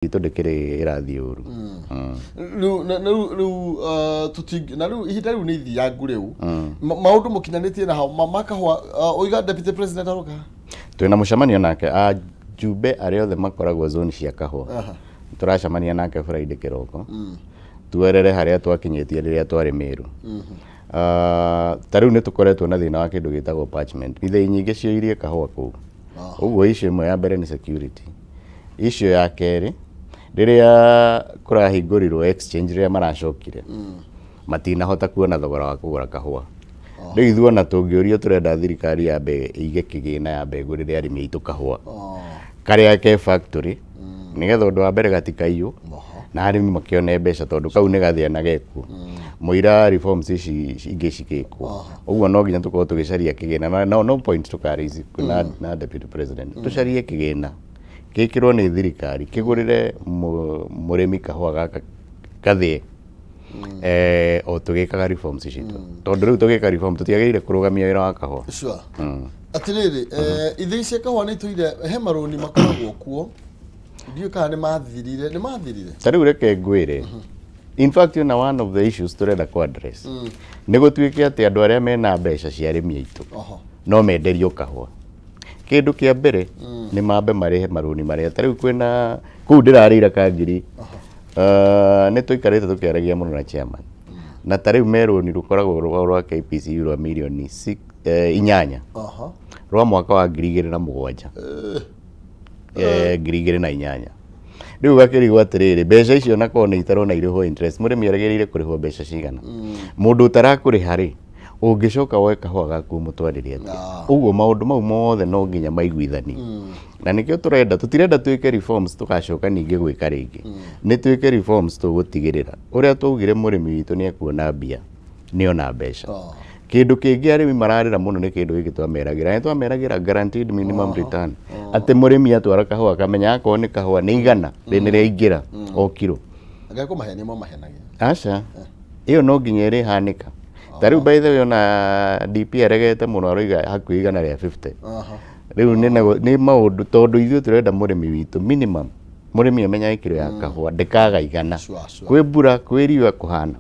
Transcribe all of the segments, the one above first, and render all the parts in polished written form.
Itũ ndĩkĩrĩ ĩrathiĩ ũru. Rĩu rĩu na rĩu ihinda rĩu nĩ ithiangu rĩu. Maũndũ mũkinyanĩtie na hau makahũa, ũiga deputy president aroka? Twĩna mũcemanio nake, ajumbe arĩa othe makoragwo zone cia kahũa. Tũracemania nake Friday kĩroko, tuerere harĩa twakinyĩtie rĩrĩa twarĩ Meru. Ta rĩu nĩ tũkoretwo na thĩna wa kĩndũ gĩtagwo parchment, ithĩi nyingĩ cioirie kahũa kũu. Ũguo issue ĩmwe ya mbere nĩ security. Issue ya kerĩ, rĩrĩa kũrahingũrirwo exchange, rĩrĩa maracokire matinahota kuona thogora wa kũgũra kahũa. Rĩu ithuĩ ona tũngĩũrio, tũrenda thirikari yambe ĩige kĩgĩna, yambe ĩgũrĩre arĩmi aitũ kahũa karĩa ke factory, nĩgetha ũndũ wa mbere gatikaiywo na arĩmi makĩone mbeca, tondũ kau nĩ gathĩna gekuo mũira reforms ici ingĩ cikĩkwo. Ũguo no nginya tũkorwo tũgĩcaria kĩgĩna na no point tũkaraise na deputy president, tũcarie kĩgĩna gĩkĩrwo nĩ thirikari kĩgũrĩre mũrĩmi kahũa gaka gathĩe, o tũgĩkaga reforms citũ, tondũ rĩu tũgĩka reform tũtiagĩrĩire kũrũgamia wĩra wa kahũa. Sure. Atĩrĩrĩ, ithĩi cia kahũa nĩ itũire he marũni makoragwo kuo, ndiũĩ kana nĩ mathirire, nĩ mathirire? Ta rĩu reke ngwĩre, in fact ona one of the issues tũrenda ku address nĩ gũtuĩke atĩ andũ arĩa mena mbeca cia arĩmi aitũ no menderio kahũa. Kĩndũ kĩa mbere nĩ mambe marĩhe marũni marĩa ta rĩu kwĩna kũu ndĩrarĩira kangiri. Nĩ tũikarĩte tũkĩaragia mũno na chairman, na ta rĩu me rũni rũkoragwo rwa KPCU rwa mirioni 8 rwa mwaka wa 2007, 2008. Rĩu gakĩrigwo atĩrĩrĩ, mbeca icio nakorwo nĩ itarona irĩhwo interest, mũrĩmi aragĩrĩire kũrĩhwo mbeca cigana? Mũndũ ũtarakũrĩha rĩ, ũngĩcoka woe kahũa gaku ũmũtwarĩre atĩa? Ũguo maũndũ mau mothe no nginya maiguithanio, na nĩkĩo tũrenda, tũtirenda twĩke reforms tũgacoka ningĩ gwĩka rĩngĩ. Nĩ twĩke reforms tũgũtigĩrĩra ũrĩa twaugire mũrĩmi witũ nĩ ekuona mbia, nĩ ona mbeca. Kĩndũ kĩngĩ arĩmi mararĩra mũno nĩ kĩndũ gĩkĩ twameragĩra, nĩ twameragĩra guaranteed minimum return, atĩ mũrĩmi atwara kahũa akamenya akorwo nĩ kahũa nĩ 100 rĩ nĩ rĩaingĩra o kiro. Anga kũmahenia mamahenagia. Aca, ĩyo no nginya ĩrĩhanĩka. Ta rĩu, by the way, ona DP aregete mũno, aroiga hakuhĩ 150. Rĩu nĩ maũndũ, tondũ ithuĩ tũrenda mũrĩmi witũ minimum, mũrĩmi amenyage kiro ya kahũa ndĩkaga 100. Sure. Kwĩ mbura, kwĩ riũa kũhana.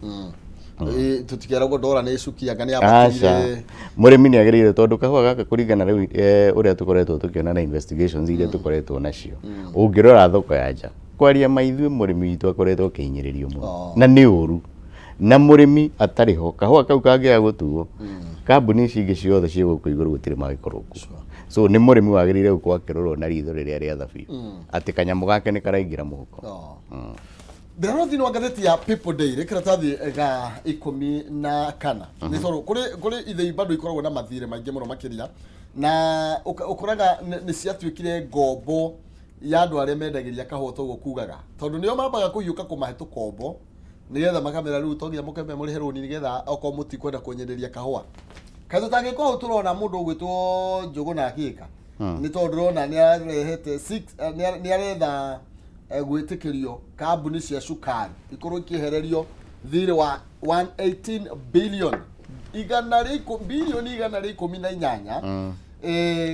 Tũtikeragwo ndora nĩ icukia anga nĩ Aca. yambatĩire. Mũrĩmi nĩ agĩrĩire, tondũ kahũa gaka kũringana rĩu ũrĩa tũkoretwo tũkĩona na investigations iria tũkoretwo nacio, ũngĩrora thoko ya nja, kwaria ma ithuĩ mũrĩmi witũ akoretwo akĩhinyĩrĩrio mũno. Na nĩ ũru, na mũrĩmi atarĩ ho, kahũa kau kangĩaga gũtuo, kambuni ici ingĩ ciothe ciĩ gũkũ igũrũ gũtirĩ mangĩkorwo kuo. So nĩ mũrĩmi wagĩrĩire gũkorwo akĩrorwo na ritho rĩrĩa rĩa tha biũ atĩ kanyamũ gake nĩ karaingĩra mũhuko. Ndĩrarora thĩinĩ wa ngathĩti ya People Daily karatathi ga 14, nĩ tondũ kũrĩ ithĩi bado ikoragwo na mathirĩ maingĩ mũno makĩria, na ũkoraga nĩ ciatuĩkire ngombo ya andũ arĩa mendagĩria kahũa, toguo kugaga, tondũ nĩo mambaga kũhiũka kũmahe tũkombo nĩgetha makamera rĩu to nginya mũkeme mũrĩhe rũni, nĩgetha okorwo mũtikwenda kũnyenderia kahũa. Kaĩ tũtangĩkorwo hau tũrona mũndũ ũgwĩtwo Njũgũna akĩka nĩ tondũ ndĩrona nĩ arehete nĩ aretha gwĩtĩkĩrio kambuni cia cukari ikorwo ikĩehererio thirĩ wa 118 billion, 118 bilioni.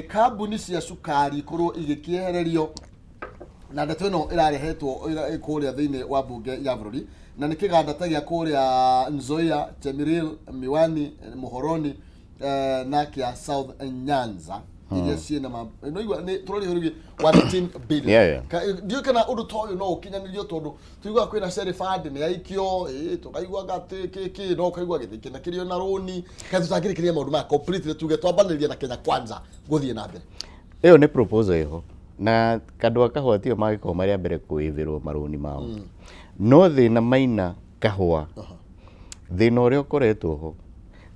Kambuni cia cukari ikorwo igĩkĩehererio, na ndeto ĩno ĩrarehetwo kũrĩa thĩinĩ wa mbunge ya bũrũri, na nĩ kĩganda ta gĩa kũrĩa Nzoia, Chemelil, Miwani, Muhoroni, na kĩa South Nyanza iria ciĩna ma no igua nĩ tũraria ũhoro wĩgiĩ 118 billion. Ndiũĩ kana ũndũ ta ũyũ no ũkinyanĩrio, tondũ tuiguaga kwĩna Sherry Fund nĩ yaikio, tũkaiguaga atĩ kĩ no ũkaigua gĩthĩ kĩna kĩrĩ na rũni. Kaĩ tũtangĩrĩkĩria maũndũ maya completely, tuge twambanĩrĩria na Kenya Kwanza gũthiĩ na mbere? Ĩyo nĩ proposal ĩho, na kandũ a kahũa tio mangĩkorwo marĩ a mbere kwĩvĩrwo marũni mao. No thĩna maina kahũa, thĩna ũrĩa ũkoretwo ho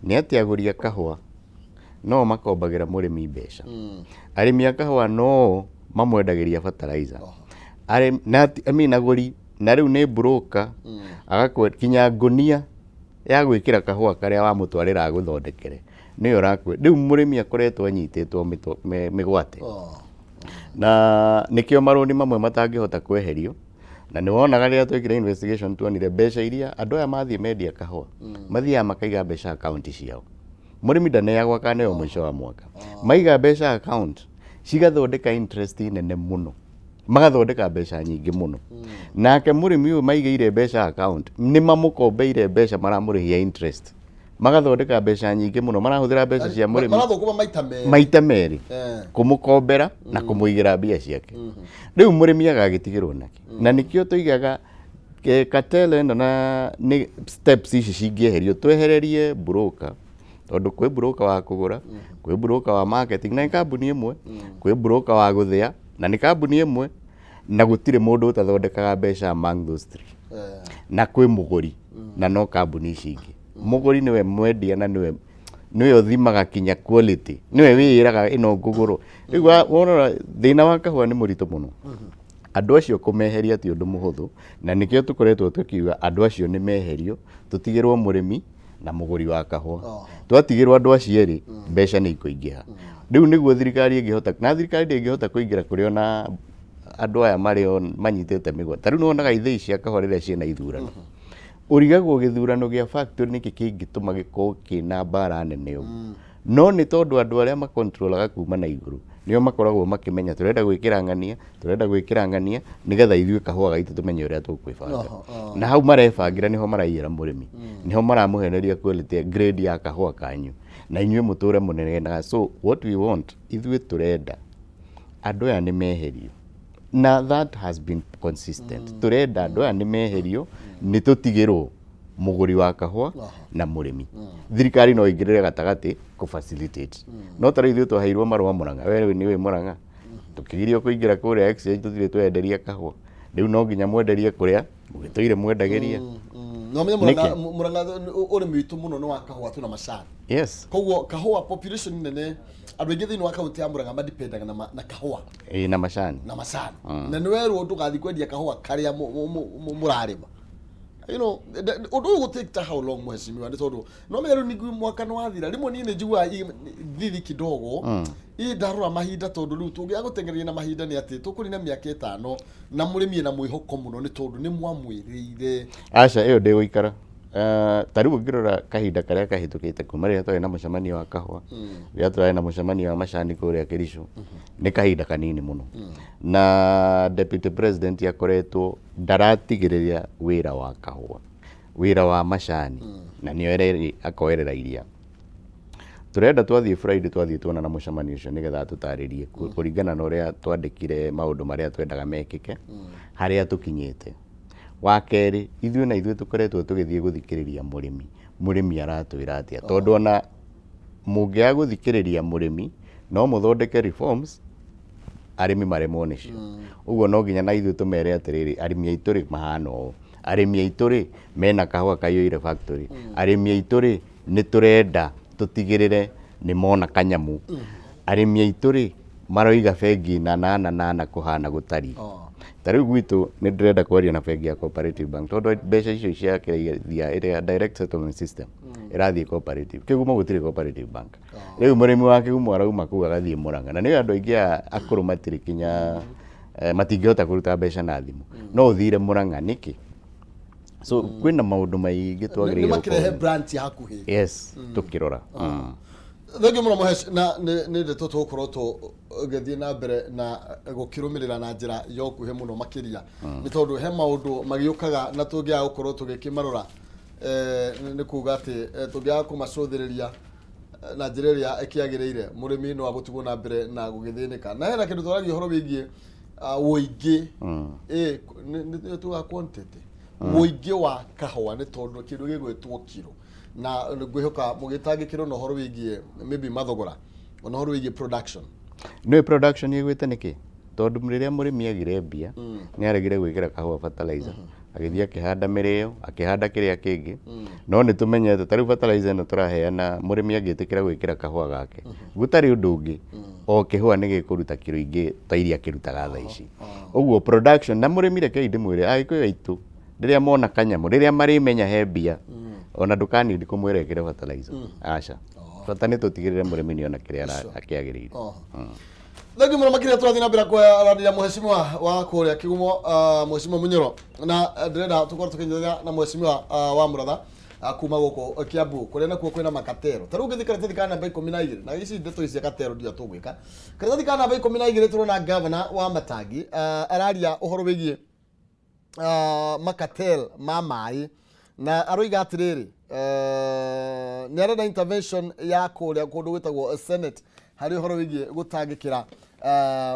nĩ atĩ agũri a kahũa no makombagĩra mũrĩmi mbeca, arĩmi a kahũa no mamwendagĩria fertilizer. Na I mean, agũri na rĩu nĩ broker agakwe kinya ngũnia ya gwĩkĩra kahũa karĩa wamũtwarĩra agũthondekere nĩyo ũrakwe. Rĩu mũrĩmi akoretwo anyitĩtwo mĩgwate. Na nĩkĩo marũni mamwe matangĩhota kweherio, na nĩ wonaga rĩrĩa twekire investigation tuonire mbeca iria andũ aya mathiĩ mendia kahũa mathiaga makaiga mbeca akaunti ciao, mũrĩmi ndaneagwo, akaneo mũico wa mwaka. Maiga mbeca account cigathondeka interest nene mũno. Magathondeka mbeca nyingĩ mũno. Nake mũrĩmi ũyũ maigĩire mbeca account, nĩ mamũkombeire mbeca maramũrĩhia interest. Magathondeka mbeca nyingĩ mũno, marahũthĩra mbeca cia mũrĩmi Marathũkũma maita merĩ. Maita merĩ, kũmũkombera na kũmũigĩra mbia ciake. Rĩu mũrĩmi agagĩtigĩrwo nake? Na nĩkĩo tũigaga cartel ĩno na nĩ steps ici cingĩeherio, twehererie broker, tondũ kwĩ broker wa kũgũra, kwĩ broker wa marketing na nĩ kambuni ĩmwe, kwĩ broker wa gũthĩa na nĩ kambuni ĩmwe, na gũtirĩ mũndũ ũtathondekaga mbeca among those three. Na kwĩ mũgũri na no kambuni ici ingĩ. Mũgũri nĩwe mwendia na nĩwe ũthimaga kinya quality, nĩwe wĩĩraga ĩno ngũgũrwo. Rĩu worora thĩna wa kahũa nĩ mũritũ mũno. Andũ acio kũmeheria ti ũndũ mũhũthũ, na nĩkĩo tũkoretwo tũkiuga andũ acio nĩ meherio, tũtigĩrwo mũrĩmi na mũgũri wa kahũa. Twatigĩrwo andũ acio erĩ, mbeca nĩ ikũingĩha. Rĩu nĩguo thirikari ĩngĩhota, na thirikari ndĩngĩhota kũingĩra kũrĩ ona andũ aya marĩ o manyitĩte mĩgwate. Ta rĩu nĩwonaga ithĩi cia kahũa rĩrĩa ciĩna ithurano, ũrigagwo gĩthurano gĩa factory nĩkĩ kĩngĩtũma gĩkorwo kĩna mbara nene ũguo. No nĩ tondũ andũ arĩa makontrolaga kuma na igũrũ nĩo makoragwo makĩmenya tũrenda gwĩkĩra ng'ania, tũrenda gwĩkĩra ng'ania, nĩgetha ithuĩ kahũa gaitũ tũmenye ũrĩa tũkwĩbanga. Na hau marebangĩra nĩho maraiyĩra mũrĩmi, nĩho maramũheneria quality grade ya kahũa kanyu, na inyuĩ mũtũre mũnegenaga. So what we want, ithuĩ tũrenda andũ aya nĩ meherio, na that has been consistent. Tũrenda andũ aya nĩ meherio, nĩ tũtigĩrwo mũgũri wa kahũa na mũrĩmi. Thirikari no ĩingĩrĩre gatagatĩ kũ facilitate. No ta rĩu ithuĩ twaheirwo marũa Mũrang'a, we nĩ wĩ Mũrang'a, tũkĩgirio kũingĩra kũrĩa exchange, tũtirĩ twenderia kahũa. Rĩu no nginya mwenderie kũrĩa mũgĩtũire mwendagĩria. No menye. Nĩkĩ? Murang'a, ũrĩmi witũ mũno nĩ wa kahũa tu na macani. Koguo kahũa population nene, andũ aingĩ thĩinĩ wa kaunti ya Murang'a madipendaga na kahũa. Ĩĩ, na macani. Na macani. Na nĩ werwo ndũgathiĩ kwendia kahũa karĩa mũrarĩma. Ũndũ ũyũ gũtake ta how long, mheshimiwa? Nĩ tondũ no menya rĩu ningĩ mwaka nĩ wathira. Rĩmwe niĩ nĩ njiguaga thithi kidogo ĩ ndarora mahinda, tondũ rĩu tũngĩaga gũteng'eria na mahinda nĩ atĩ tũkũrina mĩaka 5 na mũrĩmi ena mwĩhoko mũno nĩ tondũ nĩ mwamwĩrĩire. Aca, ĩyo ndĩgũikara. Ta rĩu ũngĩrora kahinda karĩa kahĩtũkĩte kuma rĩrĩa twarĩ na mũcemanio wa kahũa, rĩrĩa twarĩ na mũcemanio wa macani kũrĩa Kericho, nĩ kahinda kanini mũno, na deputy president akoretwo ndaratigĩrĩria wĩra wa kahũa, wĩra wa macani, na nĩoereire akoerera iria. Tũrenda twathiĩ Friday, twathiĩ tuona na mũcemanio ũcio, nĩgetha atũtarĩrie kũringana na ũrĩa twandĩkire maũndũ marĩa twendaga mekĩke, harĩa tũkinyĩte. Wa kerĩ, ithuĩ na ithuĩ tũkoretwo tũgĩthiĩ gũthikĩrĩria mũrĩmi, mũrĩmi aratwĩra atĩa, tondũ ona mũngĩaga gũthikĩrĩria mũrĩmi no mũthondeke reforms arĩmi maremwo nĩcio. Ũguo no nginya na ithuĩ tũmere atĩrĩrĩ, arĩmi aitũ rĩ mahana ũũ, arĩmi aitũ rĩ mena kahũa kaiyũire factory, arĩmi aitũ rĩ nĩ tũrenda tũtigĩrĩre nĩ mona kanyamũ, arĩmi aitũ rĩ maroiga bengi na nana nana kũhana gũtariĩ. Ta rĩu gwitũ nĩ ndĩrenda kwaria na bengi ya Cooperative Bank, tondũ mbeca icio cia kĩraithia ĩrĩa direct settlement system ĩrathiĩ cooperative. Kĩgumo gũtirĩ cooperative bank. Rĩu mũrĩmi wa Kĩgumo arauma kũu agathiĩ Mũrang'a, na nĩ andũ aingĩ aya akũrũ matirĩ kinya matingĩhota kũruta mbeca na thimũ, no ũthire Mũrang'a nĩkĩ? So kwĩna maũndũ maingĩ nĩ twagĩrĩire makĩrehe gũkorwo branch hakuhĩ. Yes, tũkĩrora. Thengiũ mũno mũhesh, na nĩ ndeto tũgũkorwo tũgĩthiĩ na mbere na gũkĩrũmĩrĩra na njĩra ya ũkuhĩ mũno makĩria, nĩ tondũ he maũndũ magĩũkaga na tũngĩaga gũkorwo tũgĩkĩmarora, nĩ kuga atĩ tũngĩaga kũmacũthĩrĩria na njĩra ĩrĩa ĩkĩagĩrĩire, mũrĩmi no agũtigwo na mbere na gũgĩthĩnĩka. Na hena kĩndũ twaragia ũhoro wĩgiĩ ũingĩ, nĩ tugaga quantity, ũingĩ wa kahũa, nĩ tondũ kĩndũ gĩgwĩtwo kiro, na ngwĩhoka mũgĩtangĩkĩrwo na ũhoro wĩgiĩ maybe mathogora, ona ũhoro wĩgiĩ production. Nĩ production ĩgwĩte nĩkĩ? Tondũ rĩrĩa mũrĩmi agire mbia, nĩ aregire gwĩkĩra kahũa fertilizer, agĩthiĩ akĩhanda mĩrĩo, akĩhanda kĩrĩa kĩngĩ. No nĩ tũmenyete ta rĩu fertilizer ĩno tũraheana, mũrĩmi angĩtĩkĩra gwĩkĩra kahũa gake gũtarĩ ũndũ ũngĩ, o kĩhũa nĩ gĩkũruta kiro ingĩ ta iria kĩrutaga thaa ici. Ũguo production na mũrĩmi, rekei ndĩmwĩre, Agĩkũyũ aitũ rĩrĩa mona kanyamũ, rĩrĩa marĩmenya he mbia, ona ndũkanindi kũmwĩra ĩkĩre fertilizer, aca. Bata nĩ tũtigĩrĩre mũrĩmi nĩ ona kĩrĩa akĩagĩrĩire. Thengiũ mũno makĩria. Tũrathiĩ na mbere kwaranĩria mũhecimiwa wa kũrĩa Kĩgumo, mũhecimiwa Munyoro, na ndĩrenda tũkorwo tũkĩnyitanĩra na mũhecimiwa wa Mũratha. Kuma gũkũ Kiambu kũrĩa nakuo kwĩna makatero. Ta rĩu ũngĩthiĩ karatathi ka namba 12, na ici ndeto ici cia katero ndio tũgwĩka. Karatathi ka namba 12 tũrona gavana wa Matangi araria ũhoro wĩgiĩ makatel ma maĩ, na aroiga atĩrĩrĩ, nĩ arenda intervention ya kũrĩa kũndũ gwĩtagwo Senate harĩ ũhoro wĩgiĩ gũtangĩkĩra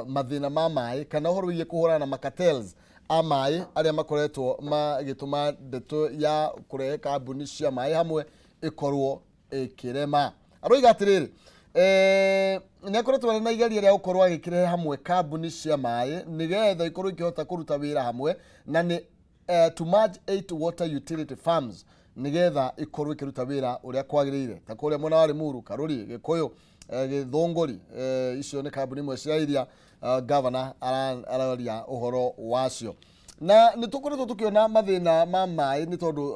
mathĩna ma maĩ, kana ũhoro wĩgiĩ kũhũrana na macartels a maĩ arĩa makoretwo magĩtũma ndeto ya kũrehe kambuni cia maĩ hamwe ĩkorwo ĩkĩrema. Aroiga atĩrĩrĩ, nĩ akoretwo arĩ na igeria rĩa gũkorwo agĩkĩrehe hamwe kambuni cia maĩ nĩgetha ikorwo ikĩhota kũruta wĩra hamwe, na nĩ to merge eight water utility firms nĩgetha ikorwo ikĩruta wĩra ũrĩa kwagĩrĩire, ta kũrĩa mwena wa Limuru, Karuri, Gĩkũyũ, Gĩthũngũri. Icio nĩ kambuni imwe cia iria gavana araria ũhoro wacio. Na nĩ tũkoretwo tũkĩona mathĩna ma maĩ, nĩ tondũ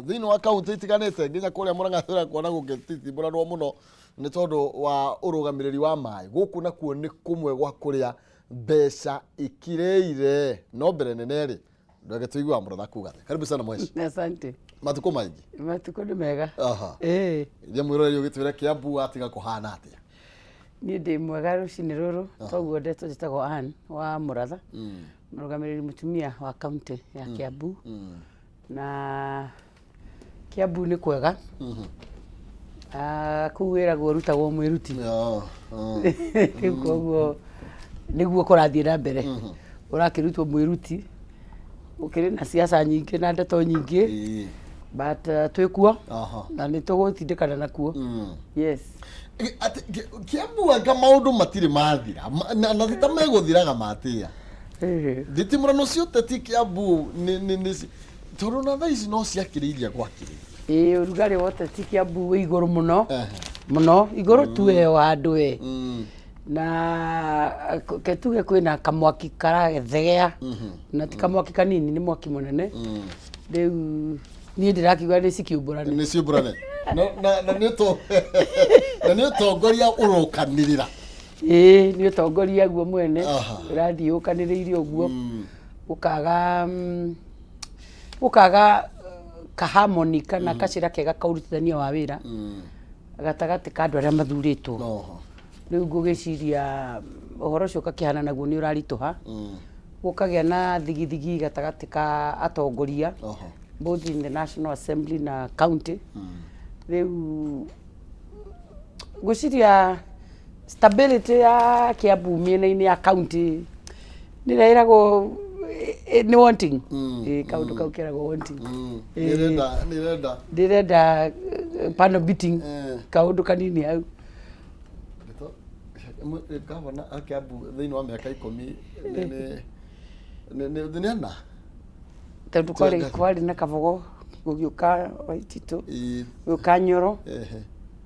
thĩinĩ wa kaunti itiganĩte, nginya kũrĩa Murang'a tũrakuona gũgĩtitimbũranwo mũno nĩ tondũ wa ũrũgamĩrĩri wa maĩ. Gũkũ nakuo nĩ kũmwe gwa kũrĩa mbeca ikirĩire. No mbere nene rĩ, ndwege tũiguaga mũratha kuga atĩa. Karibu sana, mweshi. Asante. Matukũ maingĩ. Matukũ nĩ mega. Ithia mwĩroreri ũgĩtwĩra Kiambu atiga kũhana atĩa. Niĩ ndĩ mwega rũcinĩ rũrũ. Toguo ndeto, njĩtagwo Ann wa Mũratha, mũrũgamĩrĩri mũtumia wa kaunti ya Kiambu. Na Kiambu nĩ kwega. Ah, kũu wĩragwo ũrutagwo mwĩruti. Rĩu koguo nĩguo kũrathiĩ na mbere, ũrakĩrutwo mwĩruti, gũkĩrĩ na siasa nyingĩ na ndeto nyingĩ, but twĩ kuo na nĩ tũgũtindĩkana nakuo. Yes. Atĩ Kiambu anga maũndũ matirĩ mathira, na ti ta megũthiraga matĩa. Thitimũrano cia ũteti Kiambu nĩ tondũ na thaa ici no ciakĩrĩirie gwakĩrĩria. Ĩĩ, ũrugarĩ wa ũteti Kiambu wĩ igũrũ mũno mũno, igũrũ tu we o handũ we. Na ke tuge kwĩna kamwaki karathegea, na ti kamwaki kanini, nĩ mwaki mũnene. Rĩu niĩ ndĩrakiuga nĩ cikiumbũrane. Nĩ ciũmbũrane. Na nĩ ũtongoria ũrokanĩrĩra. Ĩĩ, nĩ ũtongoria guo mwene ũrathiĩ ũkanĩrĩire ũguo, gũkaga kahamoni kana kacĩra kega ka ũrutithania wa wĩra gatagatĩ ka andũ arĩa mathurĩtwo. Rĩu ngũgĩciria ũhoro ũcio ũgakĩhana naguo nĩ ũraritũha, gũkagĩa na thigithigi gatagatĩ ka atongoria, both in the National Assembly na county. Rĩu ngwĩciria stability ya Kiambu mĩena-inĩ ya county nĩrĩa ĩragwo nĩ wanting. Ĩĩ, kaũndũ kau keragwo wanting. Nĩ ĩrenda, nĩ ĩrenda. Ndĩrenda panel beating, kaũndũ kanini hau. Ndeto gavana a Kiambu thĩinĩ wa mĩaka 10 nĩ ana. Tondũ kwarĩ na Kabogo, gũgĩũka Waititũ, gũgĩũka Nyoro.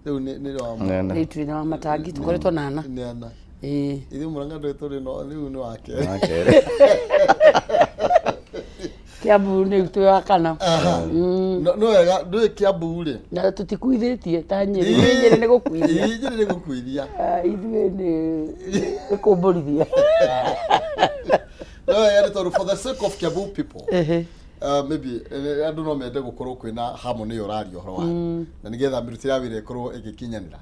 Rĩu nĩ wa Nene. Rĩu twĩna wa Matangi, tũkoretwo na ana. Nĩ ana. Ĩĩ. Ithuĩ Murang'a ndũĩ tũrĩ no rĩu nĩ wa kerĩ. Wa kerĩ. Kiambu rĩu twĩ wa kana. No wega ndũĩ Kiambu rĩ. Na tũtikuithĩtie ta Nyĩrĩ. Ithuĩ Nyĩrĩ nĩ gũkuithia. Ĩĩ, Nyĩrĩ nĩ gũkuithia. Ah, ithuĩ nĩ kũmbũrithia. No wega nĩ tondũ for the sake of Kiambu people, maybe andũ no mende gũkorwo kwĩna harmony ĩyo ũraria ũhoro wayo, na nĩgetha mĩrutĩre ya wĩra ĩkorwo ĩgĩkinyanĩra.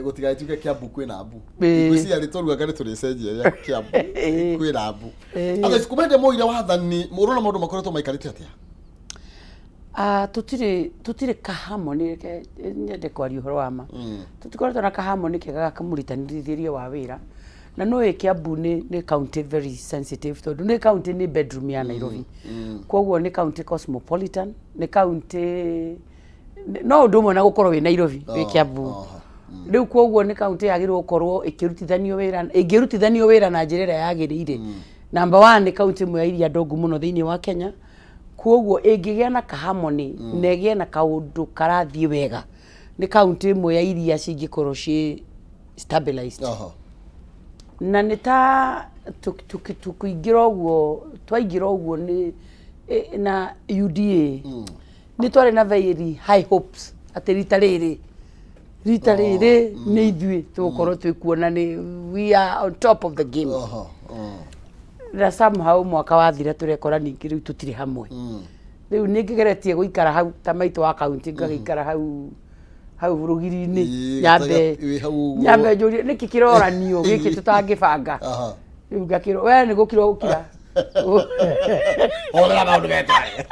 Gũtigagĩtuĩke Kiambu kwĩna mbu. Ngwĩciria rĩtwa rĩu anga nĩ tũrĩcenjia rĩa Kiambu kwĩna mbu. Otherwise, kuma hĩndĩ moire wathani, ũrona maũndũ makoretwo maikarĩte atĩa? Ah, tũtirĩ kahamoni. Reke nyende kwaria ũhoro wa ma, tũtikoretwo na kahamoni kega ga kamũrutanĩrie wa wĩra. Na nĩ Kiambu nĩ county very sensitive, tondũ nĩ county nĩ bedroom ya Nairobi, koguo nĩ county cosmopolitan, nĩ county no ũndũ ũmwe na gũkorwo wĩ Nairobi wĩ Kiambu. Rĩu koguo nĩ county yagĩrĩirwo gũkorwo ĩkĩrutithanio wĩra, ĩngĩrutithanio wĩra na njĩra ĩrĩa yagĩrĩire. Number one, nĩ county ĩmwe ya iria ndongu mũno thĩinĩ wa Kenya, koguo ĩngĩgĩa na kahamoni na ĩgĩe na kaũndũ karathiĩ wega, nĩ county ĩmwe ya iria cingĩkorwo ciĩ stabilized. Na nĩ ta tũkĩingĩra ũguo, twaingĩra ũguo nĩ na UDA, nĩ twarĩ na very high hopes atĩ rita rĩrĩ nĩ ithuĩ tũgũkorwo twĩ kuona nĩ we are on top of the game. Na somehow mwaka wathira tũrekora ningĩ rĩu tũtirĩ hamwe. Rĩu nĩ ngĩgeretie gũikara hau ta maitũ wa kaunti, ngagĩikara hau hau rũgiri-inĩ, nyambe wĩ hau ũguo. Nyambe njũrie nĩkĩ kĩroranio gĩkĩ tũtangĩbanga. Rĩu ngakĩrwo we nĩ gũkira ũgũkira. Horera maũndũ metware.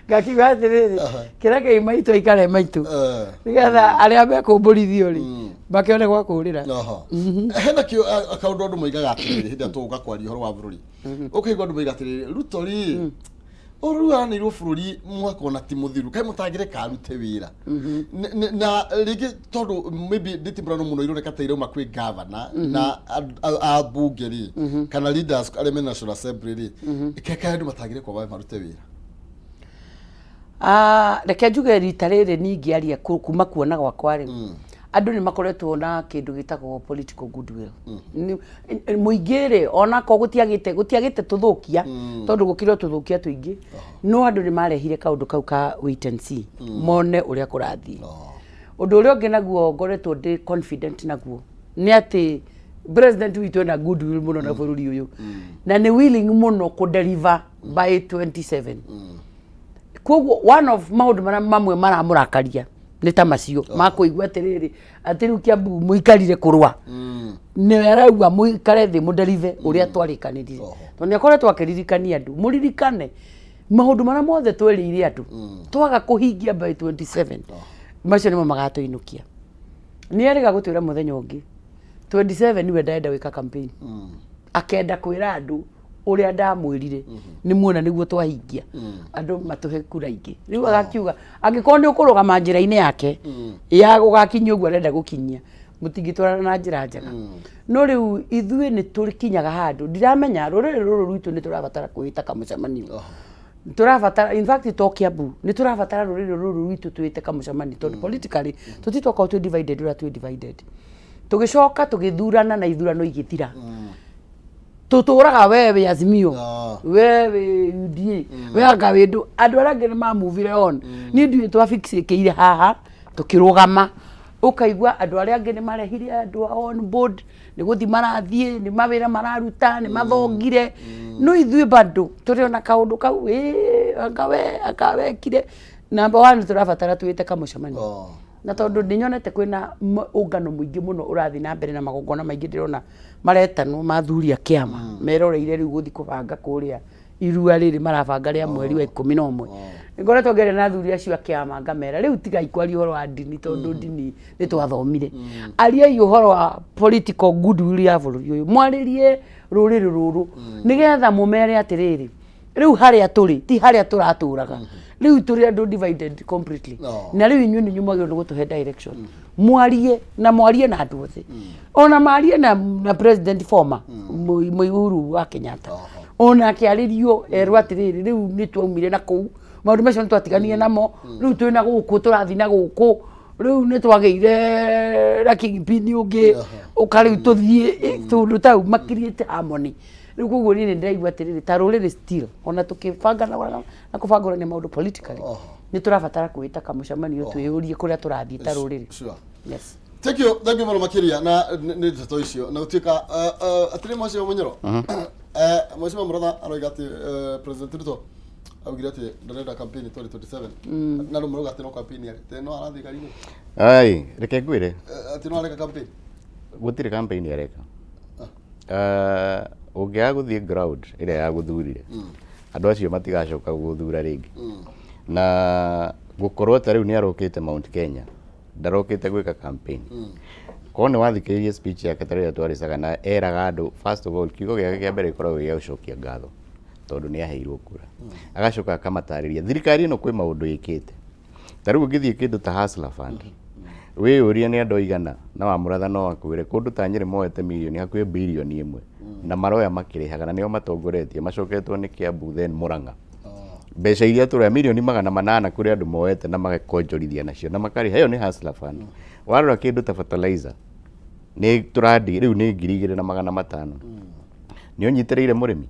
Ngakiuga atĩrĩrĩ, kĩrĩa kĩi maitũ aikare maitũ, nĩgetha arĩa mekũmbũrithio rĩ makĩone gwa kũrĩra. Oho. Hena kĩo kaũndũ andũ moigaga atĩrĩrĩ, hĩndĩ ĩrĩa tũgũka kwaria ũhoro wa bũrũri, ũkaigua andũ moiga atĩrĩrĩ, Ruto rĩ, ũrũ rĩu aranĩirwo bũrũri mwaka ona ti mũthiru, kaĩ mũtangĩreka arute wĩra? Na rĩngĩ tondũ maybe ndĩtimũrano mũno ironeka ta irauma kwĩ gavana na ambunge rĩ, kana leaders arĩa me National Assembly rĩ, kaĩ andũ matangĩrekwo mabe marute wĩra? Ah, reke njuge rita rĩrĩ ningĩaria kuma kuona gwakwa rĩ, andũ nĩ makoretwo na kĩndũ gĩtagwo political goodwill. Mũingĩ rĩ, onakorwo gũtiagĩte tũthũkia, tondũ gũkĩrĩ o tũthũkia tũingĩ, no andũ nĩ marehire kaũndũ kau ka wait and see, mone ũrĩa kũrathiĩ. Ũndũ ũrĩa ũngĩ naguo ngoretwo ndĩ confident naguo nĩ atĩ president witũ ena goodwill mũno na bũrũri ũyũ, na nĩ willing mũno kũ deliver by 27. Koguo one of maũndũ marĩa mamwe maramũrakaria nĩ ta macio ma kũigua atĩrĩrĩ, atĩ rĩu Kiambu mũikarire kũrũa, nĩ arauga mũikare thĩ mũdeliver ũrĩa twarĩkanĩrire, tondũ nĩ akoretwo akĩririkania andũ, mũririkane maũndũ marĩa mothe twerĩire andũ, twaga kũhingia by 27, macio nĩmo magatũinũkia. Nĩ erĩga gũtwĩra mũthenya ũngĩ 27 niwe ndarenda gwĩka campaign, akenda kwĩra andũ ũrĩa ndamwĩrire nĩ muona nĩguo twahingia, andũ matũhe kura ingĩ. Rĩu agakiuga angĩkorwo nĩ ũkũrũgama njĩra-inĩ yake ya gũgakinyia ũguo arenda gũkinyia, mũtingĩtwarana na njĩra njega. No rĩu ithuĩ nĩ tũkinyaga handũ, ndiramenya, rũrĩrĩ rũrũ rwitũ nĩ tũrabatara kwĩĩta kamũcemanio. Tũrabatara, in fact to Kiambu, nĩ tũrabatara rũrĩrĩ rũrũ rwitũ twĩte kamũcemanio, tondũ politically tũtitwakorwo twĩ divided ũrĩa twĩ divided. Tũgĩcoka tũgĩthurana na ithurano igĩthira, tũtũraga we wĩ Azimio, we wĩ UDA, we anga wĩ ndũ, andũ arĩa angĩ nĩ mamuvire on. Niĩ ndiũĩ twafixĩkĩire haha tũkĩrũgama, ũkaigua andũ arĩa angĩ nĩ marehire andũ ao on board, nĩ gũthiĩ marathiĩ, nĩ mawĩra mararuta, nĩ mathongire, no ithuĩ bado tũrĩ ona kaũndũ kau, ĩ anga we anga wekire. Number one, tũrabatara twĩte kamũcemanio, na tondũ nĩ nyonete kwĩna ũngano mũingĩ mũno ũrathiĩ na mbere na magongona maingĩ ndĩrona maretanwo ma athuri a kĩama meroreire rĩu gũthiĩ kũbanga kũrĩa irua rĩrĩ marabanga rĩa mweri wa 11. Ngoretwo ngĩaria na athuri acio a kĩama, ngamera rĩu tigai kwaria ũhoro wa ndini, tondũ ndini nĩ twathomire. Ariai ũhoro wa political goodwill ya bũrũri ũyũ, mwarĩrie rũrĩrĩ rũrũ nĩgetha mũmere atĩrĩrĩ, rĩu harĩa tũrĩ ti harĩa tũratũraga, rĩu tũrĩ andũ divided completely. Na rĩu inyuĩ nĩ mwagĩrĩirwo nĩ gũtũhe direction, mwarie na mwarie na andũ othe, ona marie na president former Moi Uhuru wa Kenyatta, ona akĩarĩrio erwo atĩrĩrĩ, rĩu nĩ twaumire na kũu maũndũ macio, nĩ twatiganire namo, rĩu twĩ na gũkũ, tũrathiĩ na gũkũ, rĩu nĩ twagĩire na kingpin ũngĩ ũka, rĩu tũthiĩ tũndũ tau makiriĩte harmony. Rĩu koguo niĩ nĩ ndĩraigua atĩrĩrĩ, ta rũrĩrĩ still ona tũkĩbanga na kũbangũrania maũndũ politically, nĩ tũrabatara kwĩta kamũcemanio twĩyũrie kũrĩa tũrathiĩ ta rũrĩrĩ. Yes. Thank you, thank you mũno makĩria na nĩ ndeto icio na gũtuĩka atĩrĩ, Mheshimiwa Munyoro, Mheshimiwa Mũratha aroiga atĩ President Ruto augire atĩ ndarenda campaign 2027, na rĩu marauga atĩ no campaign arĩ no arathiĩ karigũ. Ai, reke ngwĩre. Atĩ no areka campaign. Gũtirĩ campaign areka. Ũngĩaga gũthiĩ ground ĩrĩa yagũthurire, andũ acio matigacoka gũgũthura rĩngĩ. Na gũkorwo ta rĩu nĩ arokĩte Mount Kenya, ndarokĩte gwĩka campaign. Korwo nĩ wathikĩrĩirie speech yake ta rĩrĩa twarĩ Sagana, eraga andũ first of all, kiugo gĩake kĩa mbere gĩkoragwo gĩa gũcokia ngatho tondũ nĩ aheirwo kura, agacoka akamatarĩria thirikari ĩno kwĩ maũndũ ĩkĩte. Ta rĩu ũngĩthiĩ kĩndũ ta Hustler Fund, wĩyũrie nĩ andũ aigana, na wamũratha no akwĩre kũndũ ta Nyĩrĩ moete mirioni hakuhĩ birioni 1 na maroya makĩrĩhaga, na nĩo matongoretie, macoketwo nĩ Kiambu then Murang'a. Mbeca iria tũroya mirioni 800 kũrĩ andũ moete na magekonjorithia nacio na makarĩha, ĩyo nĩ Hustler Fund. Warora kĩndũ ta fertilizer nĩ tũrandi rĩu nĩ 2500, nĩ ũnyitĩrĩire mũrĩmi.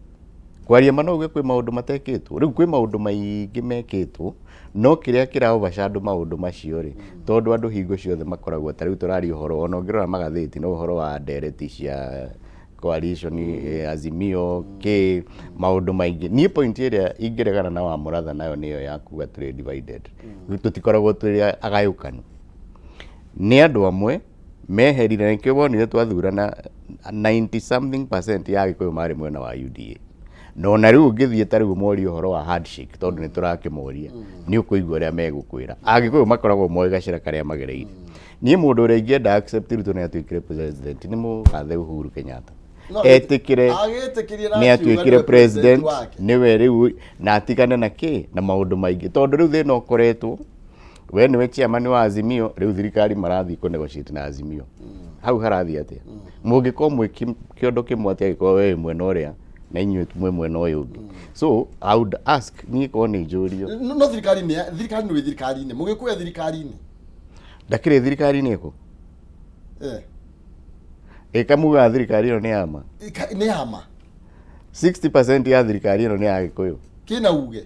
Kwaria ma no uge kwĩ maũndũ matekĩtwo, rĩu kwĩ maũndũ maingĩ mekĩtwo, no kĩrĩa kĩra overshadow maũndũ macio rĩ, tondũ andũ hingo ciothe makoragwo ta rĩu tũraria ũhoro, ona ũngĩrora magathĩti no ũhoro wa ndereti cia coalition, Azimio kĩ maũndũ maingĩ. Niĩ point ĩrĩa ingĩregana na Wamũratha nayo nĩyo ya kuga tũrĩ divided. Tũtikoragwo tũrĩ agayũkanu, nĩ andũ amwe meherire, nĩkĩo wonire twathurana 90 something percent ya Agĩkũyũ marĩ mwena wa UDA. Na ona rĩu ũngĩthiĩ ta rĩu morie ũhoro wa handshake, tondũ nĩ tũrakĩmoria, nĩ ũkũigua ũrĩa megũkwĩra. Agĩkũyũ makoragwo moĩ gacĩra karĩa magereire. Niĩ mũndũ ũrĩa ingĩenda accept Ruto nĩ atuĩkire president nĩ mũgathe Uhuru Kenyatta. No, Etĩkĩre agĩtĩkĩrie na nĩ akiuga atuĩkire nĩwe president wake. Nĩwe rĩu, na atigane na kĩ na maũndũ maingĩ, tondũ rĩu thĩna ũkoretwo we nĩwe chairman wa Azimio. Rĩu thirikari marathiĩ kũ negotiate na Azimio, hau harathiĩ atĩa? Mũngĩkorwo mwĩ kĩondo kĩmwe atĩa angĩkorwo we wĩ mwena ũrĩa na inyuĩ mwĩ mwena ũyũ ũngĩ? So I would ask, niĩ korwo nĩ njũrio. No thirikari nĩ thirikari, nĩ wĩ thirikari-inĩ, mũgĩkũya thirikari-inĩ. Ndakĩrĩ thirikari-inĩ ĩkũ? Ĩkamugaga thirikari ĩno nĩ yama. Nĩ yama. 60% ya thirikari ĩno nĩ ya Gĩkũyũ. Kĩna uge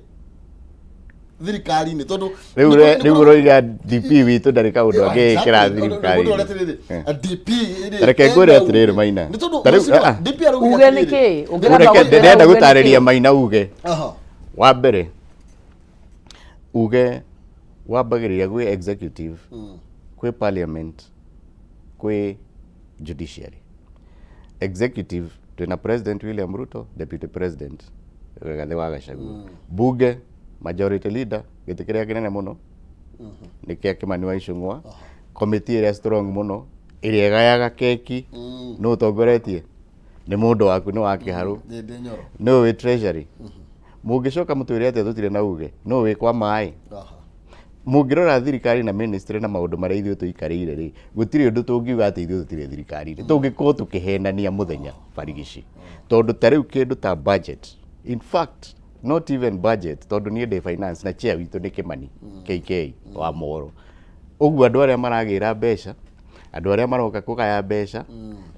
thirikari-inĩ tondũ Rĩu rĩu ũroiga DP witũ ndarĩ kaũndũ angĩĩkĩra thirikari-inĩ. DP. Reke ngwĩre atĩrĩrĩ, Maina. Nĩ tondũ Ta rĩu, mheshimiwa, ah, ah. DP arauga Uge atĩrĩrĩ. nĩ kĩ? Ũngĩramba Reke gũtwĩra ndĩrenda uge nĩ gũtarĩria kĩ? Maina uge. Wa mbere, uge wambagĩrĩria gwĩ executive, kwĩ parliament, kwĩ judiciary. Executive twĩna President William Ruto, Deputy President Rigathĩ wa Gachagua. Bunge, majority leader, gĩtĩ kĩrĩa kĩnene mũno nĩ kĩa Kimani wa Ichung'wa. Committee ĩrĩa strong mũno, ĩrĩa ĩgayaga keki, nũ ũtongoretie? Nĩ mũndũ waku, nĩ wa Kĩharũ. Ndĩ Nyoro. Nũ wĩ treasury? Mũngĩcoka mũtwĩre atĩa tũtirĩ na uge? Nũ wĩ kwa maĩ? Mũngĩrora thirikari na ministry na maũndũ marĩa ithuĩ tũikarĩire rĩ, gũtirĩ ũndũ tũngiuga atĩ ithuĩ tũtirĩ thirikari-inĩ. Tũngĩkorwo tũkĩhenania mũthenya barigici, tondũ ta rĩu kĩndũ ta budget, in fact not even budget, tondũ niĩ ndĩ finance na chair witũ nĩ Kĩmani KK wa Moro. Ũguo andũ arĩa maragĩra mbeca, andũ arĩa maroka kũgaya mbeca,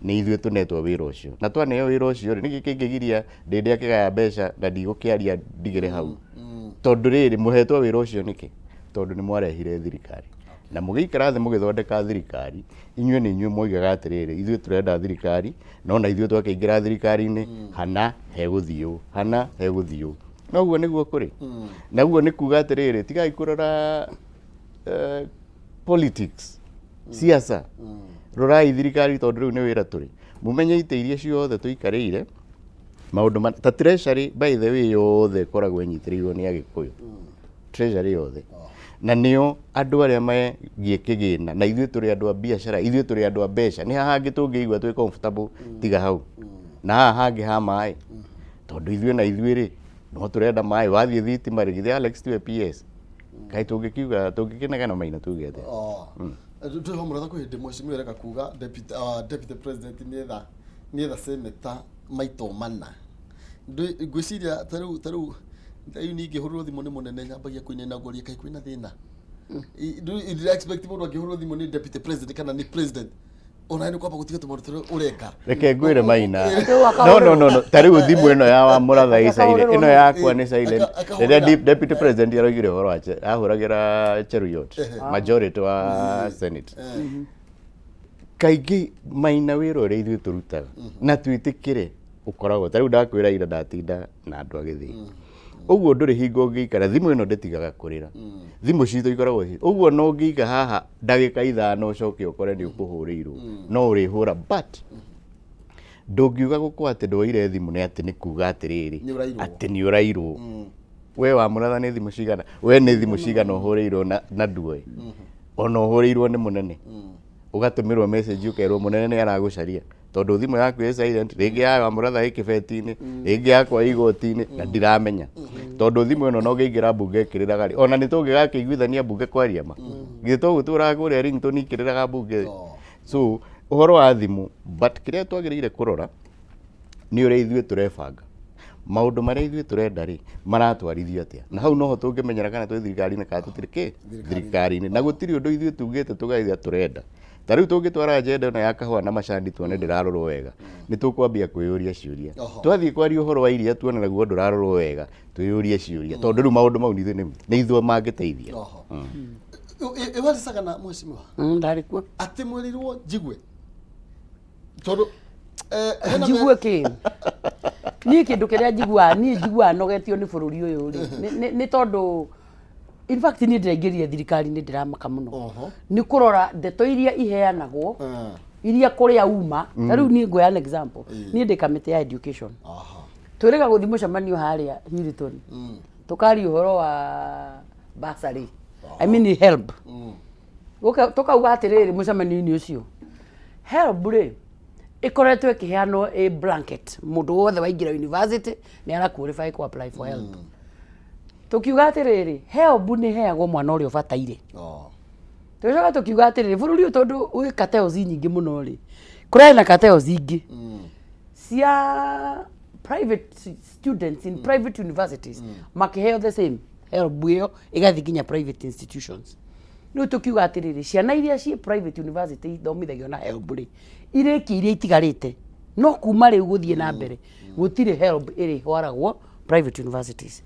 nĩ ithuĩ tũnetwo wĩra ũcio. Na twaneo wĩra ũcio rĩ, nĩkĩ kĩngĩgiria ndĩndĩ akĩgaya mbeca na ndigũkĩaria ndigĩre hau? Tondũ rĩrĩ, mũhetwo wĩra ũcio nĩkĩ? Tondũ nĩ mwarehire thirikari na mũgĩikara thĩ mũgĩthondeka thirikari. Inyuĩ nĩ inyuĩ moigaga atĩrĩrĩ, ithuĩ tũrenda thirikari, no na ithuĩ twakĩingĩra thirikari-inĩ hana hegũthiĩ ũũ, hana hegũthiĩ ũũ. Noguo nĩguo kũrĩ. Na ũguo nĩ kuga atĩrĩrĩ, tigai kũrora politics, siasa, rorai thirikari, tondũ rĩu nĩ wĩra tũrĩ. Mũmenye itĩ iria ciothe tũikarĩire, maũndũ ta treasury, by the way, yothe ĩkoragwo ĩnyitĩrĩirwo nĩ Agĩkũyũ, treasury yothe, na nĩo andũ arĩa megiĩ kĩgĩna. Na ithuĩ tũrĩ andũ a biacara, ithuĩ tũrĩ andũ a mbeca. Nĩ haha hangĩ tũngĩigua twĩ comfortable tiga hau na haha hangĩ ha maĩ? Tondũ ithuĩ na ithuĩ rĩ, no tũrenda maĩ. Wathiĩ thitima rĩ, githĩ Alex tiwe PS? Kaĩ tũngĩkiuga tũngĩkĩnegena, Maina, tuge atĩa? Twĩho mũratha kwĩ hĩndĩ mheshimiwa areka kuga deputy president nĩetha senator maito mana. Ngwĩciria ta rĩu niĩ ingĩhũrĩrwo thimũ nĩ mũnene, nyambagia kũinaina, ngũria kaĩ kwĩna thĩna. Ndĩra expect mũndũ angĩhũrĩrwo thimũ nĩ deputy president kana nĩ president, ona nĩ kwamba gũtiga tũmaũndũ tũrĩa ũreka. Reke ngwĩre, Maina. Rĩu No, ta rĩu thimũ ĩno ya wa mũratha ĩ silent, ĩno yakwa nĩ silent. Akahũrĩra. Rĩrĩa deputy president aroigire ũhoro wa ahũragĩra Cheruiyot, majority wa senate. Kaingĩ, Maina, wĩra ũrĩa ithuĩ tũrutaga na twĩtĩkĩre ũkoragwo ta rĩu ndakwĩra ira ndatinda na andũ a Gĩthĩi ũguo, ndũrĩ hingo ũngĩikara thimũ ĩno ndĩtigaga kũrĩra. Thimũ citũ ikoragwo ũguo, no ũngĩiga haha ndagĩka 5 ũcoke ũkore nĩ ũkũhũrĩirwo, no ũrĩhũra, but ndũngiuga gũkũ atĩ ndwoire thimũ nĩ atĩ nĩ kuga atĩrĩrĩ Nĩ ũrairwo. Atĩ nĩ ũrairwo. We wa mũratha, nĩ thimũ cigana, we nĩ thimũ cigana ũhũrĩirwo na nduoe? Ona ũhũrĩirwo nĩ mũnene, ũgatũmĩrwo message, ũkerwo mũnene nĩ aragũcaria, tondũ thimũ yaku ĩ silent, rĩngĩ ya wa mũratha ĩ kĩbeti-inĩ, rĩngĩ yakwa ĩ igoti-inĩ na ndiramenya, tondũ thimũ ĩno no ngĩingĩra mbunge ĩkĩrĩraga rĩ, ona nĩ tũngĩgakĩiguithania mbunge kwaria ma githĩ tũgũtũraga kũrĩa ringtone ikĩrĩraga mbunge. So ũhoro wa thimũ, but kĩrĩa twagĩrĩire kũrora nĩ ũrĩa ithuĩ tũrebanga, maũndũ marĩa ithuĩ tũrenda rĩ, maratwarithio atĩa, na hau noho tũngĩmenyera kana twĩ thirikari-inĩ kana tũtirĩ kĩ thirikari-inĩ. Na gũtirĩ ũndũ ithuĩ tugĩte tũgaitha tũrenda. Ta rĩu tũngĩtwara agenda ĩno ya kahũa na macani, tuone ndĩrarorwo wega, nĩ tũkwambia kwĩyũria ciũria. Twathiĩ kwaria ũhoro wa iria, tuone naguo ndũrarorwo wega, twĩyũrie ciũria, tondũ rĩu maũndũ mau nĩ ithuĩ mangĩteithia. Ĩwaricaga na mheshimiwa Ndarĩ kuo. Atĩ mwĩrirwo njigue tondũ Hena Njigue kĩ niĩ kĩndũ kĩrĩa njiguaga, niĩ njiguaga nogetio nĩ bũrũri ũyũ rĩ, nĩ tondũ in fact niĩ ndĩraingĩrire thirikari-inĩ ndĩramaka mũno. Nĩ kũrora ndeto iria iheanagwo, iria kũrĩa uma. Ta rĩu niĩ nguoya an example, niĩ ndĩ kamĩtĩ ya education. Twĩrĩga gũthiĩ mũcemanio harĩa Hilton, tũkaria ũhoro wa bursary, I mean HELB. Tũkauga atĩrĩrĩ, mũcemanio-inĩ ũcio HELB rĩ, ĩkoretwo ĩkĩheanwo ĩ blanket, mũndũ wothe waingĩra university nĩ ara qualify ku apply for HELB. Tũkiuga atĩrĩrĩ, HELB nĩ ĩheagwo mwana ũrĩa ũbataire. Tũgĩcoka tũkiuga atĩrĩrĩ, bũrũri ũyũ tondũ wĩ cartels nyingĩ mũno rĩ, kũrarĩ na cartels ingĩ cia private students in private universities, makĩheo the same HELB ĩyo ĩgathiĩ nginya private institutions. Rĩu tũkiuga atĩrĩrĩ, ciana iria ciĩ private university ithomithagio na HELB rĩ, irĩkie iria itigarĩte, no kuma rĩu gũthiĩ na mbere gũtirĩ HELB ĩrĩhwaragwo private universities.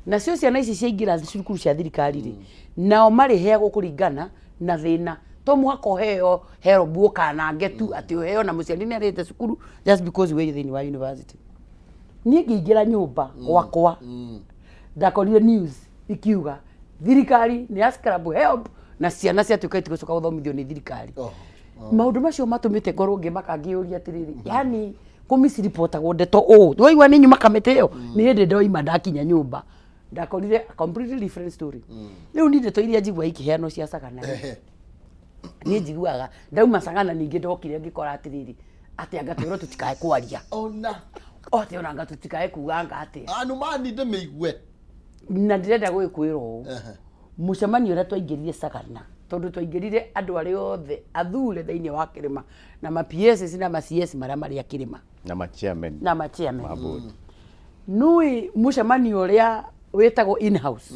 Nacio ciana ici ciaingĩra cukuru cia thirikari rĩ, nao marĩheagwo kũringana na thĩna. To mũhaka ũheo HELB ũkanange tu atĩ ũheo na mũciari nĩ arĩte cukuru just because wĩ thĩinĩ wa university. Niĩ ngĩingĩra nyũmba gwakwa, ndakorire news ikiuga thirikari nĩ ya scrap HELB na ciana ciatuĩka itigũcoka gũthomithio nĩ thirikari. Maũndũ macio matũmĩte ngorwo ngĩmaka, ngĩyũria atĩrĩrĩ, yani kũmisiripotagwo ndeto ũũ waigua nĩ nyuma kamĩtĩ ĩyo, nĩ hĩndĩ ndoima ndakinya nyũmba ndakorire a completely different story. Rĩu ni ndeto iria njigua ikĩheanwo cia Sagana rĩ, niĩ njiguaga ndauma Sagana, ningĩ ndokire ngĩkora atĩrĩrĩ, atĩ anga twĩrwo tũtikae kwaria. Ona. O atĩ ona anga tũtikae kuga anga atĩa. Anumani ndĩmĩigue. Na ndĩrenda gũgĩkwĩra ũũ, mũcemanio ũrĩa twaingĩrire Sagana, tondũ twaingĩrire andũ arĩa othe athure thĩinĩ wa kĩrĩma na ma PSs na ma CS marĩa marĩ a kĩrĩma. Na ma chairman. Na ma chairman. Ma board. Nui mũcemanio ũrĩa wĩtagwo in house,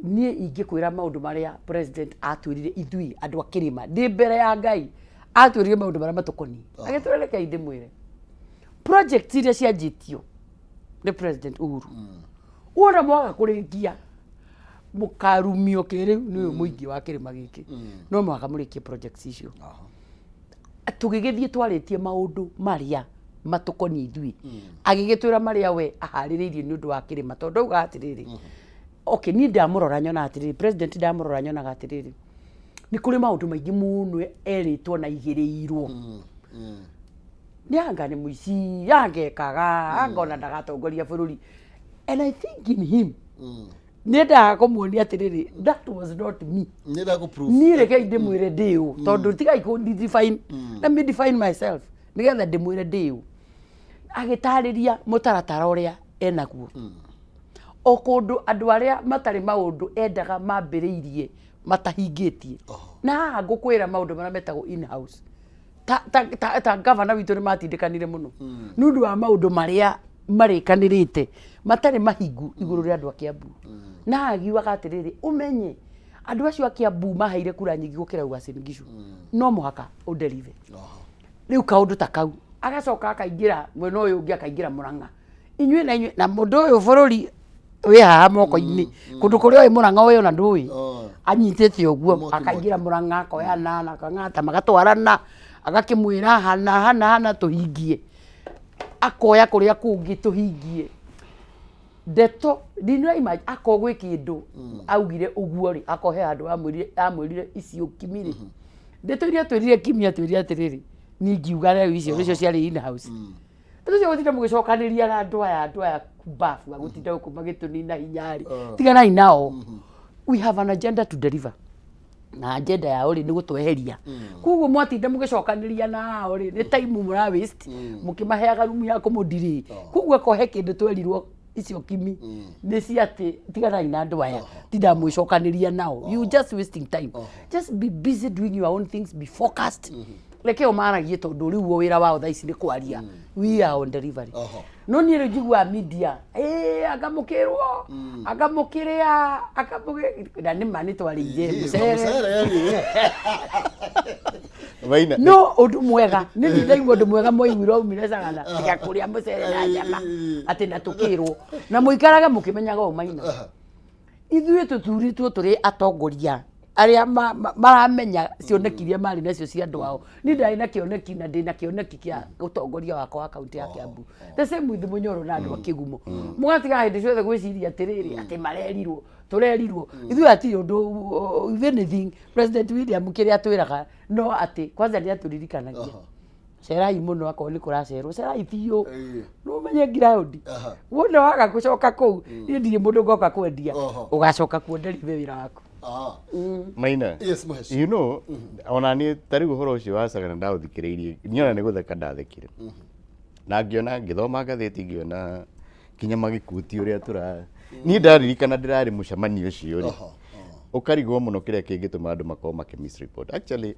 niĩ ingĩkwĩra maũndũ marĩa president atwĩrire ithuĩ andũ a kĩrĩma, ndĩ mbere ya Ngai, atwĩrire maũndũ marĩa matũkoniĩ. Agĩtwĩra rekei ndĩmwĩre project iria cianjĩtio nĩ President Uhuru, wona mwaga kũrĩkia mũkarumio kĩrĩu nĩ ũyũ mũingĩ wa kĩrĩma gĩkĩ, no mũhaka mũrĩkie projects icio. Tũgĩgĩthiĩ twarĩtie maũndũ marĩa matũkoniĩ ithuĩ, agĩgĩtwĩra marĩa we aharĩrĩirie nĩ ũndũ wa kĩrĩma, tondũ auga atĩrĩrĩ, okay, niĩ ndamũrora nyonaga atĩrĩrĩ, president ndamũrora nyonaga atĩrĩrĩ, nĩ kũrĩ maũndũ maingĩ mũno erĩtwo na igĩrĩirwo nĩ anga nĩ mũici, angekaga anga ona ndagatongoria bũrũri, and I think in him nĩendaga kũmuonia atĩrĩrĩ, that was not me. Nĩenda kũ prove. Niĩ rekei ndĩmwĩre ndĩ ũ, tondũ tigai kũ define, let me define myself nĩgetha ndĩmwĩre ndĩ ũ. Agĩtarĩria mũtaratara ũrĩa enaguo o kũndũ, andũ arĩa matarĩ maũndũ endaga mambĩrĩirie matahingĩtie. Na haha ngũkwĩra maũndũ marĩa metagwo in house, ta gavana witũ nĩ matindĩkanire mũno nĩ ũndũ wa maũndũ marĩa marĩkanĩrĩte matarĩ mahingu igũrũ rĩa andũ a Kiambu. Na agiugaga atĩrĩrĩ, ũmenye andũ acio a Kiambu maheire kura nyingĩ gũkĩra Uasin Gishu, no mũhaka ũdeliver. Rĩu kaũndũ ta kau, agacoka akaingĩra mwena ũyũ ũngĩ, akaingĩra Mũrang'a, inyuĩ na inyuĩ na mũndũ ũyũ bũrũri wĩ haha moko-inĩ, kũndũ kũrĩa ũĩ Mũrang'a ũyũ na ndũĩ. Anyitĩte ũguo. Mwaki. Akaingĩra Mũrang'a, akoyana na Kang'ata, magatwarana, agakĩmwĩra hana hana hana tũhingie, akoya kũrĩa kũngĩ tũhingie. Ndeto ndinĩra imagine akorwo gwĩ kĩndũ augire ũguo rĩ, akorwo he handũ amwĩrire icio kimi rĩ, ndeto iria twĩrire kimi, atwĩrire atĩrĩrĩ, niĩ ngiuga rĩu icio nĩcio ciarĩ in house. Ndeto cio gũtinda mũgĩcokanĩria na andũ aya kumbabu agũtinda gũkũ magĩtũnina hinya rĩ, tiganai nao. We have an agenda to deliver, na agenda yao rĩ, nĩ gũtweheria. Koguo mwatinda mũgĩcokanĩria nao rĩ, nĩ time mũra waste mũkĩmaheaga rumu ya kũmũndirĩ. Koguo akorwo he kĩndũ twerirwo icio kimi nĩ cia atĩ tiganai na andũ aya, tinda mwĩcokanĩria nao, you just wasting time. Just be busy doing your own things, be focused. Reke o maragie, tondũ rĩu o wĩra wao thaa ici nĩ kwaria, we are on delivery. No niĩ rĩu njiguaga media ĩĩ, anga mũkĩrwo, anga mũkĩrĩa, anga mũgĩ, na nĩ ma nĩ twarĩire mũcere. Mũcere rĩ. Maina. No ũndũ mwega nĩ niĩ ndaigua ũndũ mwega mwaiguire waumire Sagana, tiga kũrĩa mũcere na nyama atĩ na tũkĩrwo na mũikarage mũkĩmenyaga ũũ, Maina, ithuĩ tũthurĩtwo tũrĩ atongoria. Arĩa maramenya cioneki iria marĩ nacio cia andũ ao. Niĩ ndarĩ na kĩoneki na ndĩna kĩoneki kĩa ũtongoria wakwa wa kaunti ya Kiambu. The same with Mũnyoro na andũ a Kĩgumo. Mũgatiga hĩndĩ ciothe gwĩciria atĩrĩrĩ, atĩ marerirwo, tũrerirwo. Ithuĩ hatirĩ ũndũ, if anything, President William kĩrĩa atwĩraga no atĩ kwanza nĩ atũririkanagia. Cerai mũno akorwo nĩ kũracerwo, cerai biũ. Nĩ ũmenye ground. Wona waga gũcoka kũu, niĩ ndirĩ mũndũ ngoka kwendia. Ũgacoka kuonderia wĩra waku. Maina. Yes, Mũheci. Ona niĩ ta rĩu ũhoro ũcio wa Sagana ndaũthikĩrĩirie, niĩ ona nĩ gũtheka ndathekire. Na ngĩona ngĩthoma ngathĩti ngĩona kinya magĩkuti ũrĩa tũra niĩ ndaririkana ndĩrarĩ mũcemanio ũcio rĩ, ũkarigwo mũno kĩrĩa kĩngĩtũma andũ makorwo makĩ misreport. Actually,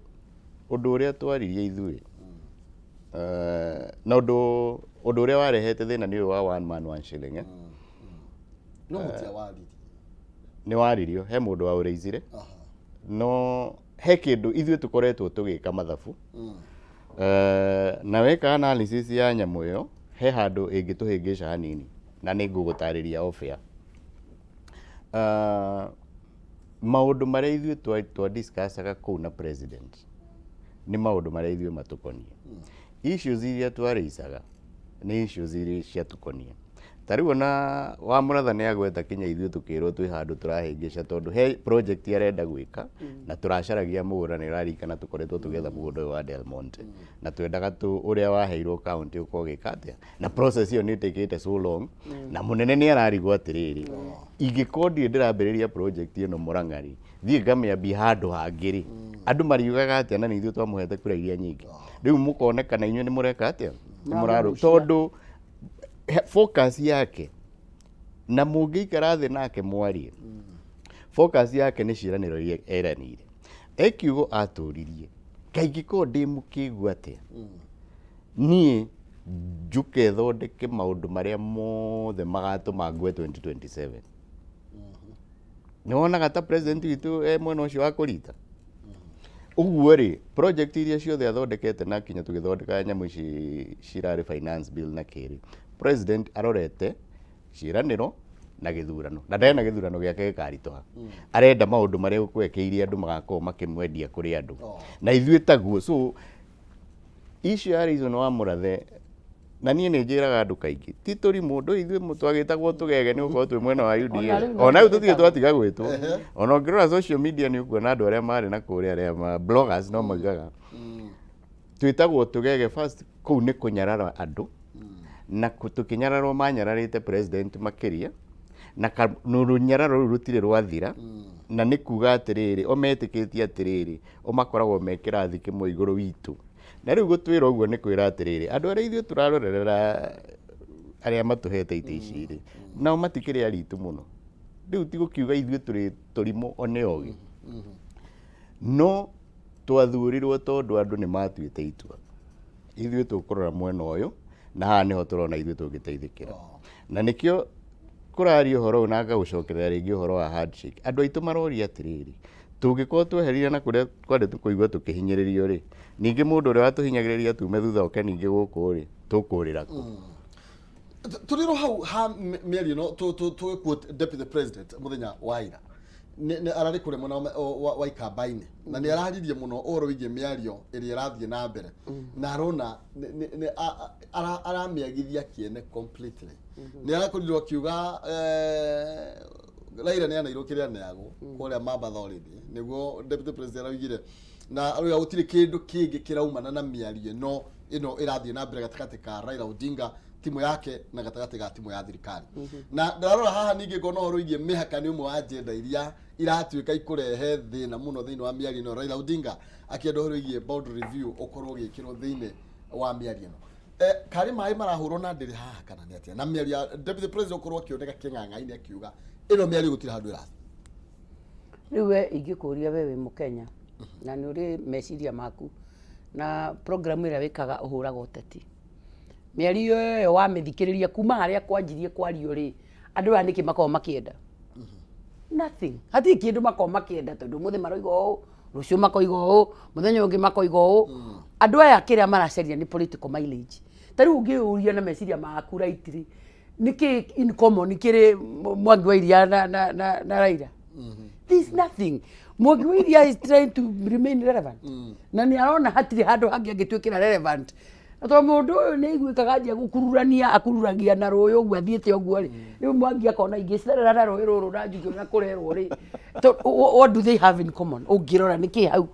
ũndũ ũrĩa twaririe ithuĩ na ũndũ ũrĩa warehete thĩna nĩ ũyũ wa one man one shilling, eh? No mũtiawaririe. Nĩ waririo, he mũndũ waũraisire. No he kĩndũ ithuĩ tũkoretwo tũgĩka mathabu. Na weka analysis ya nyamũ ĩyo, he handũ ĩngĩtũhĩngĩca hanini na nĩ ngũgũtarĩria off air. Maũndũ marĩa ithuĩ twa discussaga kũu na president nĩ maũndũ marĩa ithuĩ matũkoniĩ. Issues iria twarĩicaga nĩ issues iria ciatũkoniĩ. Ta rĩu ona wa Mũratha nĩ agweta kinya ithuĩ tũkĩrwo twĩ handũ tũrahĩngĩca tondũ he project arenda gwĩka na tũracaragia mũgũnda. Nĩ ũraririkana tũkoretwo tũgĩetha mũgũnda ũyũ wa Del Monte na twendaga tu ũrĩa waheirwo county ũkorwo ũgĩka atĩa, na process ĩyo nĩ ĩtĩkĩte so long na mũnene nĩ ararigwo atĩrĩrĩ, ingĩkorwo ndirĩ ndĩrambĩrĩria project ĩno Mũrang'a rĩ, thiĩ ngamĩambia handũ hangĩ rĩ, andũ mariugaga atĩa? Na nĩ ithuĩ twamũhete kura iria nyingĩ. Rĩu mũkonekana inyuĩ nĩ mũreka atĩa, nĩ mũrarũ tondũ focus yake, na mũngĩikara thĩ nake mwarie, focus yake nĩ ciĩranĩro iria eranĩire. Ekiugo atũririe, kaingĩkorwo ndĩ mũkĩgu atĩa, niĩ njuke thondeke maũndũ marĩa mothe magatũma ngwe 2027. Nĩ wonaga ta president witũ e mwena ũcio wa kũrita ũguo rĩ, project iria ciothe athondekete na kinya tũgĩthondeka nyamũ ici cirarĩ finance bill na kĩrĩ, president arorete ciĩranĩro na gĩthurano, na ndarenda gĩthurano gĩake gĩkaritũha. Arenda maũndũ marĩa ũkwekĩire andũ magakorwo makĩmwendia kũrĩ andũ na ithuĩ taguo. So issue ya reason wa Mũrathe, na niĩ nĩ njĩraga andũ kaingĩ ti tũrimũ ndũ ithuĩ twagĩtagwo tũgege nĩ gũkorwo twĩ mwena wa Ona UDA. rĩu no Ona rĩu tũtirĩ tũgĩtagwo. twatiga gwĩtwo. Ona ũngĩrora social media nĩ ũkuona andũ arĩa marĩ na kũrĩa, arĩa ma bloggers, no maugaga twĩtagwo tũgege. First, kũu nĩ kũnyarara andũ na tũkĩnyararwo manyararĩte president makĩria na rũnyararo rũu rũtirĩ rwathira, na nĩ kuga atĩrĩrĩ, o metĩkĩtie atĩrĩrĩ, o makoragwo me kĩrathi kĩmwe igũrũ witũ. Na rĩu gũtwĩra ũguo nĩ kwĩra atĩrĩrĩ, andũ arĩa ithuĩ tũrarorerera, arĩa matũhete itĩ ici rĩ, nao matikĩrĩ aritũ mũno. Rĩu ti gũkiuga ithuĩ tũrĩ tũrimũ, o nĩ ogĩ, no twathurirwo tondũ andũ nĩ matuĩte itua ithuĩ tũkũrora mwena ũyũ, na haha nĩho tũrona ithuĩ tũngĩteithĩkĩra. Na nĩkĩo kũraria ũhoro ũyũ na ngagũcokerera rĩngĩ ũhoro wa handshake. Andũ aitũ maroria atĩrĩrĩ, tũngĩkorwo tweherire na kũrĩa kwarĩ tũkũigua tũkĩhinyĩrĩrio rĩ, ningĩ mũndũ ũrĩa watũhinyagĩrĩria tume thutha oke ningĩ gũkũ rĩ, tũkũrĩra kũ? Tũrĩ hau ha mĩario ĩno, tũgĩquote deputy president mũthenya wa ira, nĩ ararĩ kũrĩa mwena wa Ikamba-inĩ na nĩ araririe mũno ũhoro wĩgiĩ mĩario ĩrĩa ĩrathiĩ na mbere, na arona aramĩagithia kĩene completely. Nĩ arakorirwo akiuga Raila nĩ aneirwo kĩrĩa aneagwo kũrĩa Mambatha already, nĩguo deputy president araugire, na arauga gũtirĩ kĩndũ kĩngĩ kĩraumana na mĩario ĩno ĩrathiĩ na mbere gatagatĩ ka Raila Odinga, timu yake, na gatagatĩ ga timu ya thirikari. Na ndarora haha ningĩ ngona ũhoro wĩgiĩ mĩhaka nĩ ũmwe wa agenda iria iratuĩka ikũrehe thĩna mũno thĩinĩ wa mĩario ĩno, Raila Odinga akĩenda ũhoro wĩgiĩ boundary review ũkorwo ũgĩkĩrwo thĩinĩ wa mĩario ĩno. Karĩ maĩ marahũrwo na ndĩrĩ haha kana nĩ atĩa, na mĩario ya deputy president ũkorwo akĩoneka kĩng'ang'a-inĩ akiuga ĩno mĩario gũtirĩ handũ ĩrathiĩ? Rĩu we ingĩkũria, we wĩ mũkenya na nĩ ũrĩ meciria maku na program ĩrĩa wĩkaga ũhũraga ũteti, mĩario ĩyo wamĩthikĩrĩria kuma harĩa kwanjirie kwario rĩ, andũ aya nĩkĩ makoragwo makĩenda? Nothing, hatirĩ kĩndũ makoragwo makĩenda, tondũ ũmũthĩ maroiga ũũ, rũciũ makoiga ũũ, mũthenya ũngĩ makoiga ũũ. Andũ aya kĩrĩa maracaria nĩ political mileage. Ta rĩu ũngĩũria na meciria maku rightly, nĩkĩ in common kĩrĩ Mwangi wa Iria na Raila? There is nothing. Mwangi wa Iria is trying to remain relevant na nĩ arona hatirĩ handũ hangĩ angĩtuĩkĩra relevant, na tondũ mũndũ ũyũ nĩ aiguĩkaga anjia gũkururania akururagia na rũĩ ũguo athiĩte ũguo rĩ, rĩu Mwangi akona ingĩcerera na rũĩ rũrũ na njuge ũrĩa kũrerwo rĩ, what do they have in common? Ũngĩrora nĩkĩ hau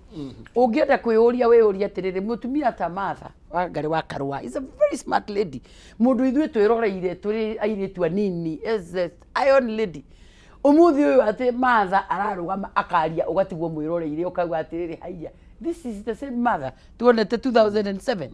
ũngĩenda kwĩyũria, wĩyũrie atĩrĩrĩ, mũtumia ta Martha Wangari wa Karũa is a very smart lady, mũndũ ithuĩ twĩroreire tũrĩ airĩtu anini as a iron lady. Ũmũthĩ ũyũ atĩ Martha ararũgama akaria, ũgatigwo mwĩroreire ũkauga atĩrĩrĩ, haiya, this is the same Martha tuonete 2007.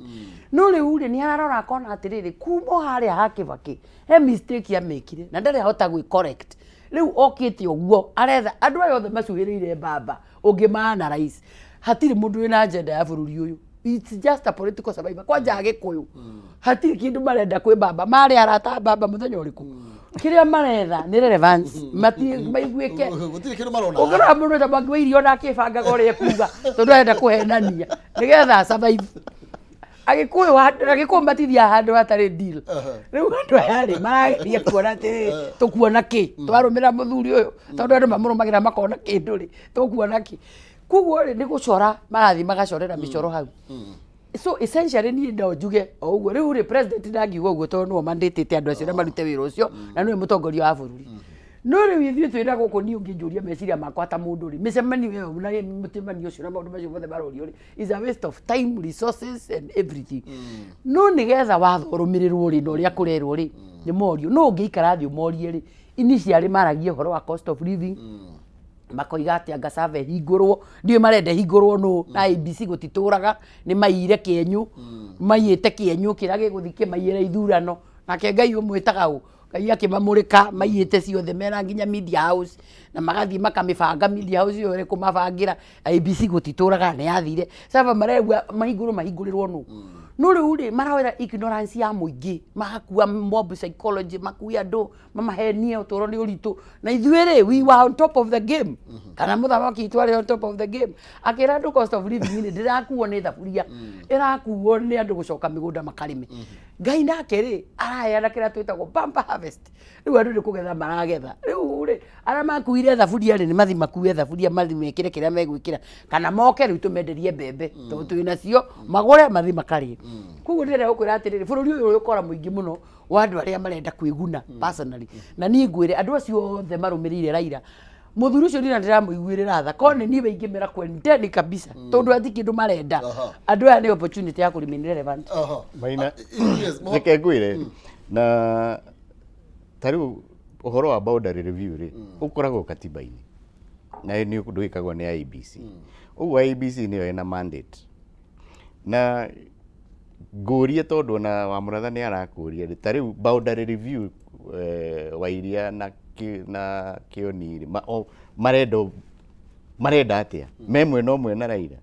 No rĩu rĩ, nĩ ararora akona atĩrĩrĩ, kuma o harĩa ha Kĩbakĩ he mistake amĩkire na ndarĩ ahota gwĩ correct. Rĩu okĩte ũguo aretha andũ aya othe macuhĩrĩire baba. Ũngĩma analyze, hatirĩ mũndũ wĩna agenda ya bũrũri ũyũ. It's just a political survivor. Kwanja Agĩkũyũ hatirĩ kĩndũ marenda kwĩ baba, marĩ arata a baba mũthenya ũrĩkũ? Kĩrĩa maretha nĩ relevance, maiguĩke. Gũtirĩ kĩndũ marona. Ũngĩrora mũndũ ta Mwangi wa Iria, ona akĩbangaga ũrĩa ekuga, tondũ arenda kũhenania nĩgetha survive. Agĩkũyũ matithiaga handũ hatarĩ deal. Rĩu andũ aya rĩ, marageria kuona atĩrĩrĩ, tũkuona kĩ twarũmĩra mũthuri ũyũ? Tondũ andũ mamũrũmagĩra makona kĩndũ rĩ, tũkuona kĩ? Koguo rĩ, nĩ gũcora marathiĩ magacorera mĩcoro hau. So essentially niĩ no njuge o ũguo. Rĩu rĩ, president ndangiuga ũguo tondũ nĩwe mandĩtĩte andũ acio na marute wĩra ũcio na nĩwe mũtongoria wa bũrũri. No rĩu ithuĩ twĩna gũkũ, niĩ ũngĩnjũria meciria makwa ta mũndũ rĩ, mĩcemanio ĩyo na mũcemanio ũcio na maũndũ macio mothe marorio rĩ, is a waste of time, resources and everything. No nĩgetha watho ũrũmĩrĩrwo rĩ, na ũrĩa kũrerwo rĩ, nĩ morio. No ũngĩikara thĩ ũmorie rĩ, initially maragia ũhoro wa cost of living, makoiga atĩ anga server ĩhingũrwo, ndiũĩ marenda ĩhingũrwo nũ, na IEBC gũtitũraga, nĩ maiyire kĩenyũ, maiyĩte kĩenyũ kĩrĩa gĩgũthiĩ kĩmaiyĩre ithurano. Nake Ngai ũmwĩtaga ũ, Ngai akĩmamũrĩka, maiyĩte ciothe, mena nginya media house na magathiĩ makamĩbanga media house ĩyo ĩrĩ kũmabangĩra. IEBC gũtitũraga, nĩ yathire. Server maregua mahingũrwo, mahingũrĩrwo nũ? No rĩu rĩ, marawĩra ignorance ya mũingĩ, magakua mob psychology, makue andũ, mamahenie ũtũũro nĩ ũritũ. Na ithuĩ rĩ, we were on top of the game, kana mũthamaki witũ arĩ on top of the game, akĩra andũ cost of living rĩ, ndĩrakuo nĩ thaburia, ĩrakuo nĩ andũ gũcoka mĩgũnda makarĩme. Ngai nake rĩ, araheana kĩrĩa twĩtagwo bumper harvest. Rĩu andũ nĩ kũgetha maragetha. Rĩu rĩ, arĩa makuire thaburia rĩ, nĩ mathi makue thaburia, mathi mekĩre kĩrĩa megwĩkĩra, kana moke rĩu tũmenderie mbembe tondũ twĩ nacio, magũre mathi makarĩe. Koguo ndĩrenda gũkwĩra atĩrĩrĩ, bũrũri ũyũ ũkora mũingĩ mũno wa andũ arĩa marenda kwĩguna personally. Na niĩ ngwĩre, andũ acio othe marũmĩrĩire Raila, mũthuri ũcio nina ndĩramũiguĩrĩra tha, korwo nĩ niĩ ingĩmera kwendeni kabisa, tondũ ati kĩndũ marenda. Andũ aya nĩ opportunity ya kũremain relevant. Maina. Yes, Reke ngwĩre, na ta rĩu ũhoro wa boundary review rĩ, ũkoragwo katiba-inĩ na nĩ ũndũ wĩkagwo nĩ IEBC. Ũguo IEBC nĩyo ĩna mandate. Na ngũrie, tondũ ona wa mũratha nĩ arakũria rĩ, ta rĩu boundary review, Wairia na Kĩoni rĩ, marenda atĩa? Me mwena ũmwe na Raila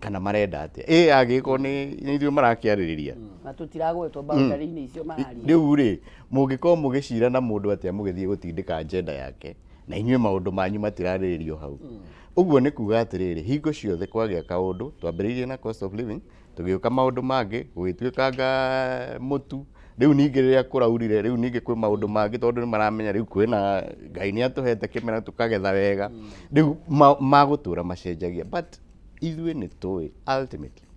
kana marenda atĩa? Ĩ agĩkorwo nĩ ithuĩ marakĩarĩrĩria. Na tũtiragwetwo boundary-inĩ icio mararia. Rĩu rĩ, mũngĩkorwo mũgĩcira na mũndũ atĩa, mũgĩthiĩ gũtindĩka agenda yake na inyuĩ maũndũ manyu matirarĩrĩrio hau? Ũguo nĩ kuga atĩrĩrĩ, hingo ciothe kwagĩa kaũndũ, twambĩrĩirie na cost of living, tũgĩũka maũndũ mangĩ, gũgĩtuĩkanga mũtu. Rĩu ningĩ rĩrĩa kũraurire, rĩu ningĩ kwĩ maũndũ mangĩ, tondũ nĩ maramenya rĩu kwĩna Ngai nĩ atũhete kĩmera tũkagetha wega. Rĩu magũtũra macenjagia, but ithuĩ nĩ tũĩ ultimately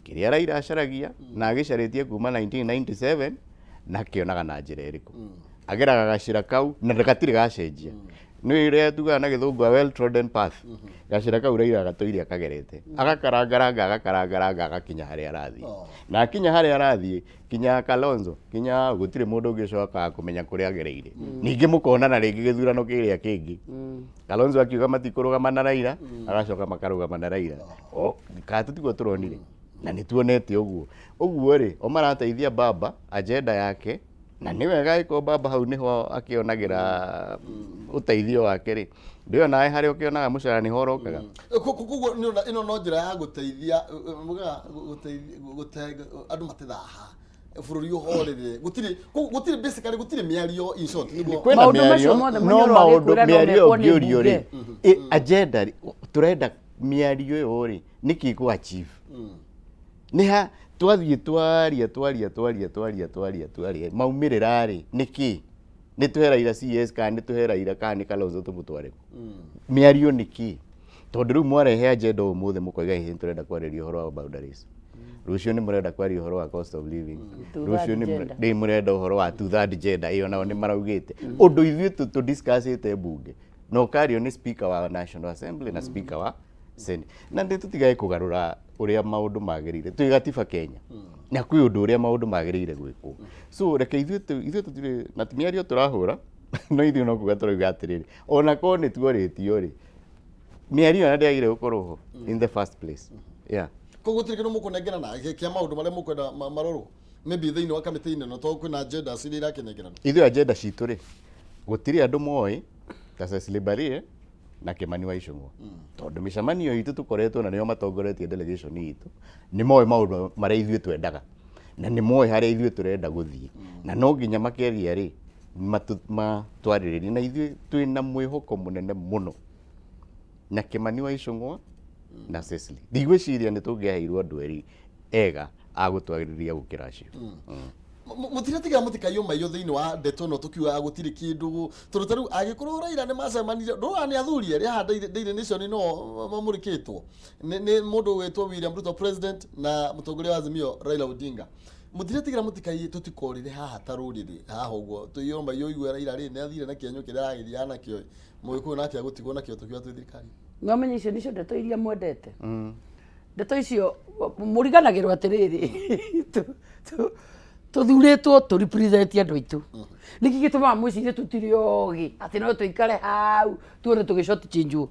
kĩrĩa Raila acaragia na agĩcarĩtie kuma 1997, na akĩonaga na njĩra ĩrĩkũ ageraga gacĩra kau na gatirĩ gacenjia. Nĩ ũrĩa tugaga na gĩthũngũ a well trodden path. Gacĩra kau Raila gatũire akagerete, agakarangaranga, agakarangaranga, agakinya harĩa arathiĩ. Na akinya harĩa arathiĩ, kinya Kalonzo, kinya gũtirĩ mũndũ ũngĩ ũcokaga kũmenya kũrĩa agereire. Ningĩ mũkonana rĩngĩ gĩthurano kĩrĩa kĩngĩ, Kalonzo akiuga matikũrũgama na Raila, agacoka makarũgama na Raila. O kana tũtiguo tũronire na nĩ tuonete ũguo. Ũguo rĩ, o marateithia baba agenda yake, na nĩ wega ĩkorwo baba hau nĩho akĩonagĩra ũteithio wake rĩ, ndĩyo nawe harĩa ũkĩonaga mũcara nĩho ũrokaga. Koguo nĩ ĩno no njĩra ya gũteithia, mugaga gũteithia gũte andũ matithaha bũrũri ũhorere, gũtirĩ basically gũtirĩ mĩario, in short nĩguo. Kwĩna Maũndũ macio mĩario, mothe no Mũnyoro maũndũ agĩkwĩra no mĩario mekwo nĩ ũngĩũrio rĩ, mbunge. Agenda rĩ, tũrenda mĩario ĩyo rĩ, nĩkĩ kũ achieve? Nĩ ha twathiĩ twaria twaria twaria twaria twaria twaria, maumĩrĩra rĩ, nĩkĩ? Nĩ tũhe Raila CS kana nĩ tũhe Raila kana nĩ Kalonzo tũmũtware kũ? Mĩario nĩ kĩ? Tondũ rĩu mwarehe agenda ũmũthĩ mũkoiga hihi tũrenda kwarĩria ũhoro wa boundaries. Rũciũ nĩ mũrenda kwaria ũhoro wa cost of living. Two Rũciũ third nĩ gender. nĩ mũrenda ũhoro wa two third gender ĩyo nao nĩ maraugĩte. Ũndũ ithuĩ tũ discussĩte mbunge na ũkario nĩ speaker wa National Assembly na speaker wa Senate. Na nĩ tũtigage kũgarũra ũrĩa maũndũ magĩrĩire. Twĩ gatiba Kenya. Na kwĩ ũndũ ũrĩa maũndũ magĩrĩire gwĩkwo. So reke ithuĩ ithuĩ tũtirĩ na ti mĩario tũrahũra no ithuĩ no kuga tũrauga atĩrĩrĩ ona korwo nĩ tuorĩtio rĩ, mĩario ĩyo ndĩagĩrĩire gũkorwo ho in the first place, yeah. Koguo gũtirĩ kĩndũ mũkũnengerana kĩa maũndũ marĩa mũkwenda marorwo maybe thĩinĩ wa kamĩtĩ-inĩ ĩno, tondũ kwĩna agendas iria irakĩnengerana? Ithuĩ agenda citũ rĩ, gũtirĩ andũ moĩ ta Cecily Mbarire na Kimani wa Ichung'wa, tondũ mĩcemanio itũ tũkoretwo na nĩo matongoretie delegation itũ, nĩ moĩ maũndũ marĩa ithuĩ twendaga na nĩ moĩ harĩa ithuĩ tũrenda gũthiĩ, na no nginya makĩaria rĩ matwarĩrĩrie na ithuĩ. Twĩna mwĩhoko mũnene mũno na Kimani wa Ichung'wa na Cecily. Ndigwĩciria nĩ tũngĩaheirwo andũ erĩ ega a gũtwarĩrĩria gũkĩra acio. Mũtiratiga mũtikaiywo maiyo thĩinĩ wa ndeto ĩno tũkiugaga gũtirĩ kĩndũ, tondũ ta rĩu angĩkorwo Raila nĩ macemanirie, ndũra nĩ athuri erĩ haha Daily Nation no mamũrĩkĩtwo nĩ mũndũ wĩtwo William Ruto president na mũtongoria wa Azimio Raila Odinga. Mũtiratigira mũtikaiye tũtikorĩre haha ta rũrĩrĩ haha ũguo tũiywo maiyo, ũigue Raila rĩ nĩ athire na kĩenyũ kĩrĩa aragĩthiaga nakĩo, mũgĩkũyũ nake agũtigwo nakĩo tũkiuga twĩ thirikari? Nwamenya icio nicio ndeto iria mwendete, ndeto icio mũriganagĩrwo atĩrĩrĩ, tũthurĩtwo tũ represent andũ aitũ. Nĩkĩ gĩtũmaga mwĩcirie tũtirĩ ogĩ atĩ no tũikare hau tuone tũgĩ short change?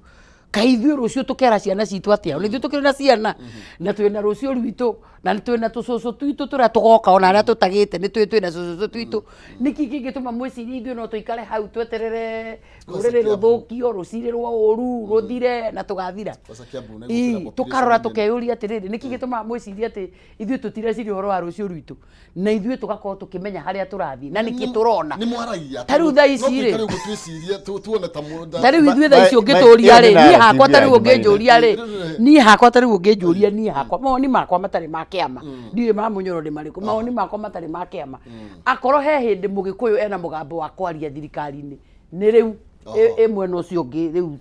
Kaĩ ithuĩ rũciũ tũkera ciana citũ atĩa? Ona ithuĩ tũkĩrĩ na ciana na twĩna rũciũ rwitũ na twĩna tũcũcũ twitũ tũrĩa tũgoka, ona arĩa tũtagĩte nĩ twĩ twĩna cũcũ twitũ. Nĩkĩ kĩngĩtũma mwĩcirie ithuĩ no tũikare hau tweterere rũrĩrĩ Kiambu. Rũthũkio rũcirĩrwo ũru rũthire na tũgathira? Kwanza Kiambu nĩ Ii, gũkĩra population tũkarora nene. Tũkeyũria atĩrĩrĩ, nĩkĩ gĩtũmaga mwĩcirie atĩ ithuĩ tũtireciria ũhoro wa rũciũ rwitũ, na ithuĩ tũgakorwo tũkĩmenya harĩa tũrathiĩ na nĩkĩ tũrona? Nĩ mwaragia. Ta rĩu thaa ici rĩ. No tũikare ũguo twĩcirie tuone ta Ta rĩu ithuĩ thaa ici ũngĩtũria ĩyo rĩ, nĩ niĩ hakwa ta rĩu narrative ya ũngĩnjũria rĩ, Maina. niĩ hakwa ta rĩu ũngĩnjũria, niĩ hakwa mawoni makwa matarĩ ma kĩama, ndiũĩ ma mũnyoro nĩ marĩkũ, mawoni makwa matarĩ ma kĩama, akorwo he hĩndĩ mũgĩkũyũ ena mũgambo wa kwaria thirikari-inĩ nĩ rĩu. Ĩ mwena ũcio ũngĩ rĩu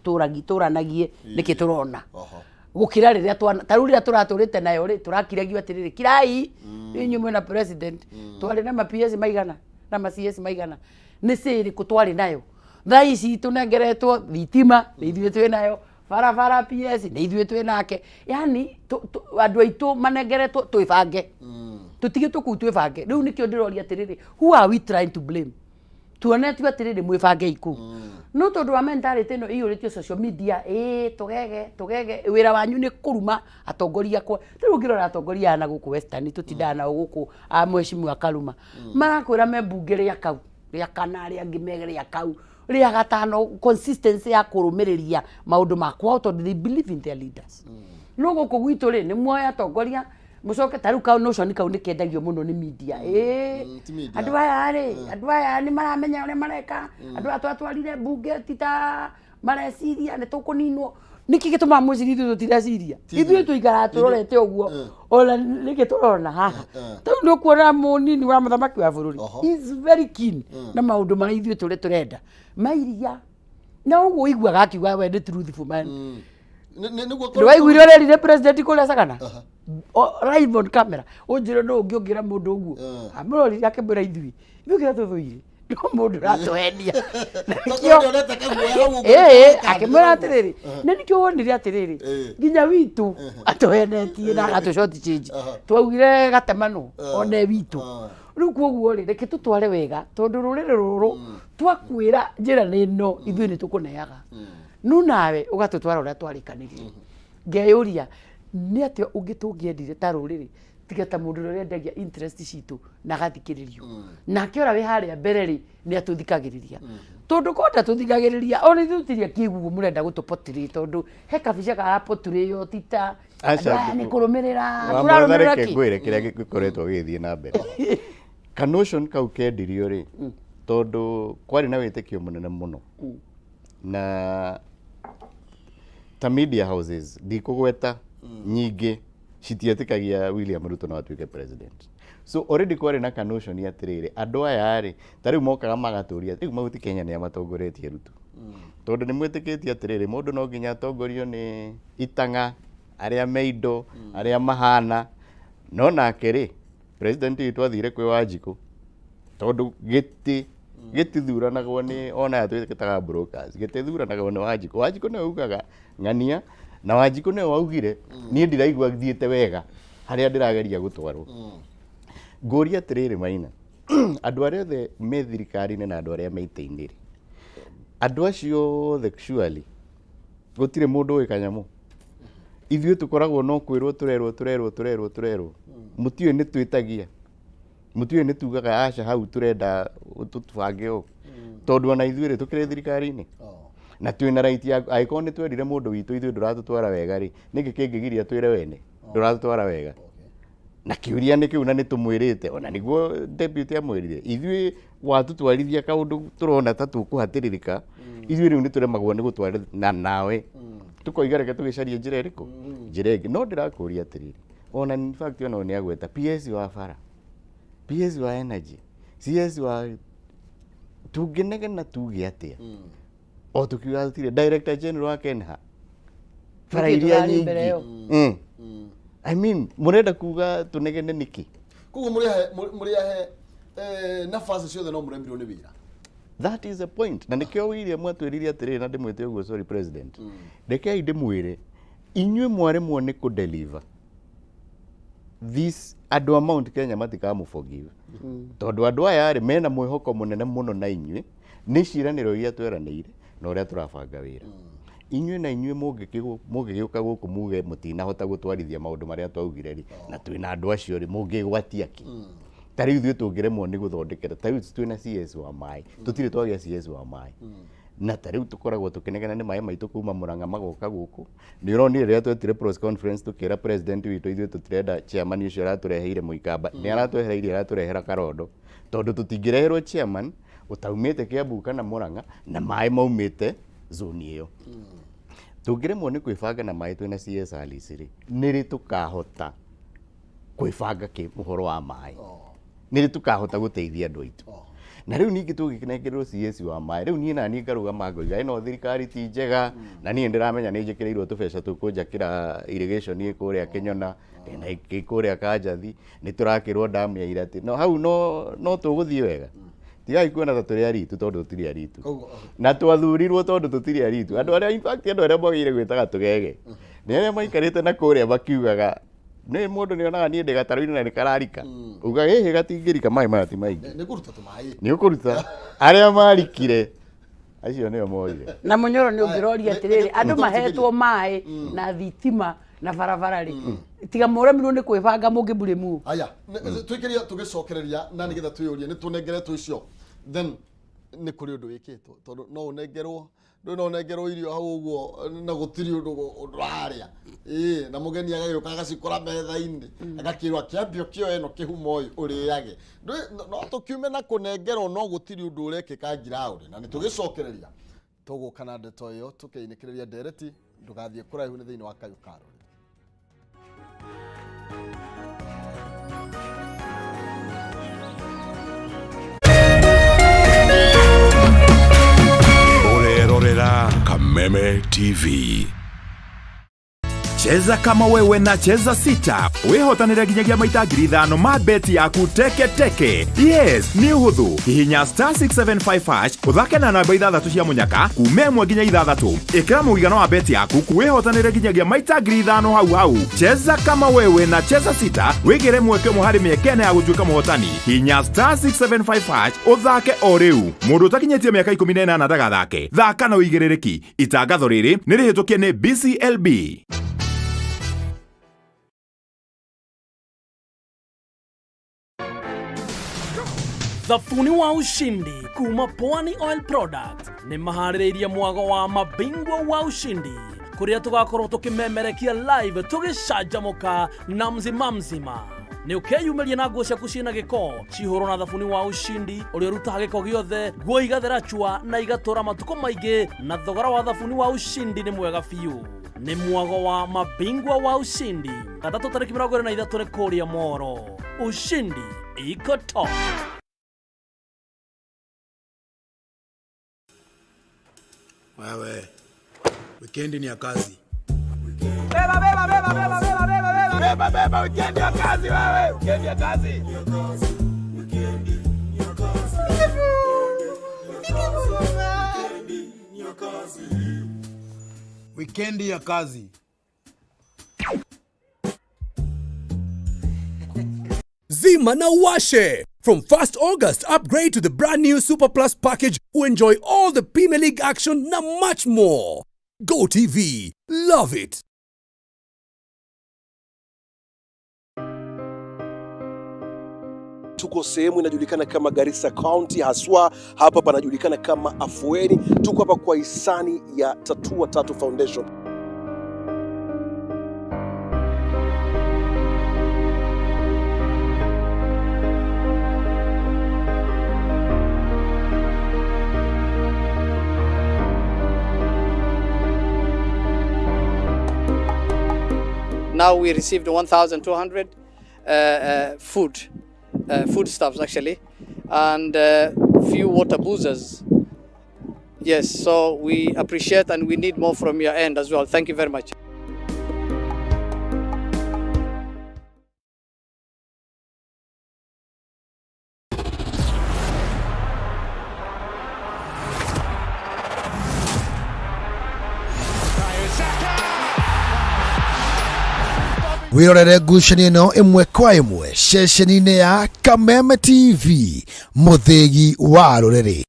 tũranagie nĩkĩ tũrona gũkĩra rĩrĩa twana ta rĩu rĩrĩa tũratũrĩte nayo rĩ, tũrakiragio atĩrĩrĩ, kirai rĩu inyuĩ mwĩna president. Twarĩ na ma PS maigana na ma CS maigana? Nĩ cĩ ĩrĩkũ twarĩ nayo? Thaa ici tũnengeretwo thitima nĩ ithuĩ twĩ nayo, barabara PS nĩ ithuĩ twĩ nake, yani andũ aitũ manengeretwo. Twĩbange, tũtige tũkuu, twĩbange rĩu. Nĩkĩo ndĩroria atĩrĩrĩ, who are we trying to blame? Tuonetio atĩrĩrĩ, mwĩbangei kũu, no tondũ wa mentality ĩno ĩiyũrĩtio social media, ĩĩ tũgege tũgege, wĩra wanyu nĩ kũruma atongoria akwa. Rĩu ũngĩrora atongoria aya na gũkũ Western, tũtindaga nao gũkũ, a mheshimiwa Karuma marakwĩra me mbunge rĩa kau rĩa kana, arĩa angĩ me rĩa kau rĩa gatano, consistency ya kũrũmĩrĩria maũndũ ma kwao tondũ they believe in their leaders. No gũkũ gwitũ rĩ, nĩ muoya atongoria mũcoke ta rĩu kau notion kau nĩ kendagio mũno nĩ media, ĩĩ. Ti media. Andũ aya rĩ, andũ aya nĩ maramenya ũrĩa mareka, andũ aya twatwarire mbunge ti ta mareciria nĩ tũkũninwo. Nĩkĩ gĩtũmaga mwĩcirie ithuĩ tũtireciria? Ithuĩ tũikaraga tũrorete ũguo, ona nĩkĩ tũrona haha? Tarĩu nĩ ũkuona mũnini wa mũthamaki wa bũrũri is very keen na maũndũ marĩa ithuĩ tũrĩ tũrenda mairia, na ũguo ũiguaga akiuga we nĩ truthful man. Nĩguo. Nĩ waiguire ũrerire president kũrĩa Sagana live on camera? Ũnjĩre no ũngĩ ũngĩra mũndũ ũguo. Amũrorire akĩmwĩra ithuĩ kĩrĩa tũthũire no mũndũ ũratũhenia. Na nĩkĩo Ndonete kaguoya hau ũguo. Ĩĩ, akĩmwĩra atĩrĩrĩ, na nĩkĩo wonire atĩrĩrĩ, nginya witũ atũhenetie na agatũ short change. Twaugire gatemano one witũ. Rĩu koguo rĩ, reke tũtware wega, tondũ rũrĩrĩ rũrũ twakwĩra njĩra nĩ ĩno, ithuĩ nĩ tũkũneaga, no nawe ũgatũtwara ũrĩa twarĩkanĩrie. Ngeyũria nĩ atĩa ũngĩ tũngĩendire ta rũrĩrĩ tiga ta mũndũ ũrĩa ũrendagia interest citũ na agathikĩrĩrio nake ũrĩa wĩ harĩa mbere rĩ, nĩ atũthikagĩrĩria? Tondũ ko ndatũthikagĩrĩria, ona ithuĩ tũtirĩ akĩguo mũrenda gũtũpotirĩ, tondũ he kabica karapotirĩo ti ta Aca, andũ aya nĩ kũrũmĩrĩra Wamũratha, tũrarũmĩrĩra reke kĩ? ngwĩre kĩrĩa gĩkoretwo gĩgĩthiĩ na mbere. Ka notion kau kendirio rĩ, tondũ kwarĩ na wĩtĩkio mũnene mũno na ta media houses ndikũgweta nyingĩ citietĩkagia William Ruto no atuĩke president. So already kwarĩ na kanotion atĩrĩrĩ, andũ aya rĩ, ta rĩu mokaga magatũria rĩu Mount Kenya nĩ amatongoretie Ruto, tondũ nĩ mwĩtĩkĩtie atĩrĩrĩ, mũndũ no nginya atongorio nĩ itang'a arĩa me indo, arĩa mahana. No nake rĩ, president witũ athire kwĩ Wanjikũ, tondũ gĩtĩ gĩtithuranagwo nĩ ona aya twĩtaga brokers, gĩtithuranagwo nĩ Wanjikũ. Wanjikũ nĩwe ugaga ng'ania, na Wanjikũ nĩwe waugire niĩ ndiraigua thiĩte wega harĩa ndĩrageria gũtwarwo. Ngũria atĩrĩrĩ, Maina, andũ arĩa othe me thirikari-inĩ na andũ arĩa me itĩ-inĩ rĩ, andũ acio othe surely gũtirĩ mũndũ ũĩ kanyamũ. Ithuĩ tũkoragwo no kwĩrwo tũrerwo tũrerwo tũrerwo tũrerwo, mũtiũĩ nĩ twĩtagia, mũtiũĩ nĩ tugaga aca, hau tũrenda tũbange ũũ, tondũ ona ithuĩ rĩ, tũkĩrĩ thirikari-inĩ na twĩna right ya angĩkorwo nĩ twerire mũndũ witũ ithuĩ ndũratũtwara wega rĩ, nĩkĩ kĩngĩgiria twĩre wene ndũratũtwara wega? Na kĩũria nĩ kĩu, na nĩ tũmwĩrĩte, ona nĩguo deputy amwĩrire, ithuĩ watũtwarithia kaũndũ tũrona ta tũkũhatĩrĩrĩka, ithuĩ rĩu nĩ tũremagwo nĩ gũtwara na nawe, tũkoiga reke tũgĩcarie njĩra ĩrĩkũ, njĩra ĩngĩ. No ndĩrakũria atĩrĩrĩ, ona in fact ona nĩ agweta PS wa bara, PS wa energy, CS wa tũngĩnegena tuge atĩa o tũkiuga tũtirĩ director general wa KENHA, bara Nĩkĩ iria tũrarĩ mbere nyingĩ ĩyo? I mean, mũrenda kuga tũnegene nĩkĩ? Koguo mũrĩahe nafasi ciothe no mũremirwo nĩ wĩra. That is the point, na nĩkĩo William atwĩrire atĩrĩrĩ, na ndĩmwĩte ũguo, sorry president, rekei ndĩmwĩre, inyuĩ mwaremwo nĩ kũ deliver this, andũ a Mount Kenya matikamũ forgive, tondũ andũ aya rĩ, mena mwĩhoko mũnene mũno na inyuĩ nĩ ciĩranĩro iria tweranĩire na ũrĩa tũrabanga wĩra. Inyuĩ na inyuĩ mũngĩgĩũka gũkũ muge mũtinahota gũtwarithia maũndũ marĩa twaugire rĩ, na twĩna andũ acio rĩ, mũngĩgwatia kĩ? Ta rĩu ithuĩ tũngĩremwo nĩ gũthondekera, ta rĩu twĩna CS wa maĩ, tũtirĩ twagĩa CS wa maĩ, na ta rĩu tũkoragwo tũkĩnegena nĩ maĩ maitũ kuma Murang'a magoka gũkũ. Nĩ ũronire rĩrĩa twetire press conference tũkĩra president witũ ithuĩ tũtirenda chairman ũcio aratũreheire Mũikamba, nĩ aratwehereirie, aratũrehera Karondo, tondũ tũtingĩreherwo chairman ũtaumĩte Kiambu kana Murang'a na maĩ maumĩte zone ĩyo. Tũngĩremwo nĩ kwĩbanga na maĩ twĩna CS Alice rĩ, nĩ rĩ tũkahota kwĩbanga kĩ ũhoro wa maĩ? Nĩ rĩ tũkahota gũteithia andũ aitũ? Na rĩu ningĩ tũgĩkĩnengererwo CS wa maĩ, rĩu niĩ naniĩ ngarũgama ngoiga ĩno thirikari ti njega, na niĩ ndĩramenya nĩ njĩkĩrĩirwo tũbeca tũkũnjakĩra irrigation ĩ kũrĩa Kĩnyona na ĩ kũrĩa Kanjathi, nĩ tũrakĩrwo damu ya Irati, no hau no tũgũthiĩ wega. Tigai kuona ta tũrĩ aritu, tondũ tũtirĩ aritu. Koguo Na twathurirwo tondũ tũtirĩ aritu. Andũ arĩa, in fact, andũ arĩa mwagĩrĩire gwĩtaga tũgege nĩ arĩa maikarĩte na kũrĩa makiugaga nĩ mũndũ nĩ onaga niĩ ndĩ gatarũ-inĩ na nĩ kararika, uga gĩkĩ gatingĩrika, maĩ maya ti maingĩ. Nĩ kũruta tũmaĩ. Nĩ ũkũruta. Arĩa marikire acio nĩo moire. Na Mũnyoro, nĩ ũngĩroria Aya, atĩrĩrĩ, andũ mahetwo maĩ na thitima na barabara rĩ, tiga mũremirwo nĩ kwĩbanga, mũngĩmburĩmu? Aya, twĩkĩrie tũgĩcokereria na nĩgetha twĩyũrie nĩ tũnengeretwo icio, then nĩ kũrĩ ũndũ wĩkĩtwo, tondũ no ũnengerwo, ndũĩ, no ũnengerwo irio hau ũguo na gũtirĩ ũndũ ũrarĩa ĩĩ, na mũgeni agagĩũka agacikora metha-inĩ, agakĩrwo akĩambia ũkĩoe ĩno kĩhumo ũyũ ũrĩage. Ndũĩ, no tũkiume na kũnengerwo no gũtirĩ ũndũ ũrekĩka ground, na nĩ tũgĩcokereria tũgũka na ndeto ĩyo tũkĩinĩkĩrĩria ndereti. Ndũgathiĩ kũraihu, nĩ thĩinĩ wa Kayũ ka Rũrĩrĩ. Ũrerorera Kameme TV. Cheza kama wewe na Cheza Sita wĩhotanĩre nginyagia maita 5,000 ma beti yaku teke teke. Yes, nĩ ũhũthũ. Hihinya *675# ũthake na namba ithathatũ cia mũnyaka kuma 1 nginya 6. Ĩkĩra mũigana wa beti yaku wĩhotanĩre nginyagia maita 5,000 hau hau. Cheza kama wewe na Cheza Sita, wĩgĩre mweke ũmwe harĩ mĩeke 4 ya gũtuĩka mũhotani. Hinya *675# ũthake o rĩu. Mũndũ ũtakinyĩtie mĩaka 18 ndagathake. Thaka na ũigĩrĩrĩki. Itangatho rĩrĩ nĩ rĩhĩtũkie nĩ BCLB. Thabuni wa Ushindi kuma Pwani Oil Product nĩ maharĩrĩirie mwago wa Mabingwa wa Ushindi, kũrĩa tũgakorwo tũkĩmemerekia live tũgĩcanjamũka na mzima mzima. Nĩ ũkeyumĩria na nguo ciaku ciĩna gĩko cihũrwo na thabuni wa Ushindi, ũrĩa ũrutaga gĩko gĩothe, nguo igathera chua na igatũra matukũ maingĩ, na thogora wa thabuni wa Ushindi nĩ mwega biũ. Nĩ mwago wa mabingwa wa ushindi. Gatatũ tarĩki 23 nĩ kũrĩa Moro. Ushindi iko top. Wewe, wikendi ni ya kazi. Wikendi ya kazi. Zima na Washe. From 1st August, upgrade to the brand new Super Plus package to enjoy all the Premier League action na much more. Go TV. Love it. Tuko sehemu inajulikana kama Garissa County, haswa hapa panajulikana kama Afueni. Tuko hapa kwa hisani ya Tatua Tatu Foundation. Now we received 1,200 foodstuffs actually, and few water boozers. Yes, so we appreciate and we need more from your end as well. Thank you very much. Wĩrorere ngucanio ĩno ĩmwe kwa ĩmwe ceceni-inĩ ya Kameme TV, mũthĩgi wa rũrĩrĩ.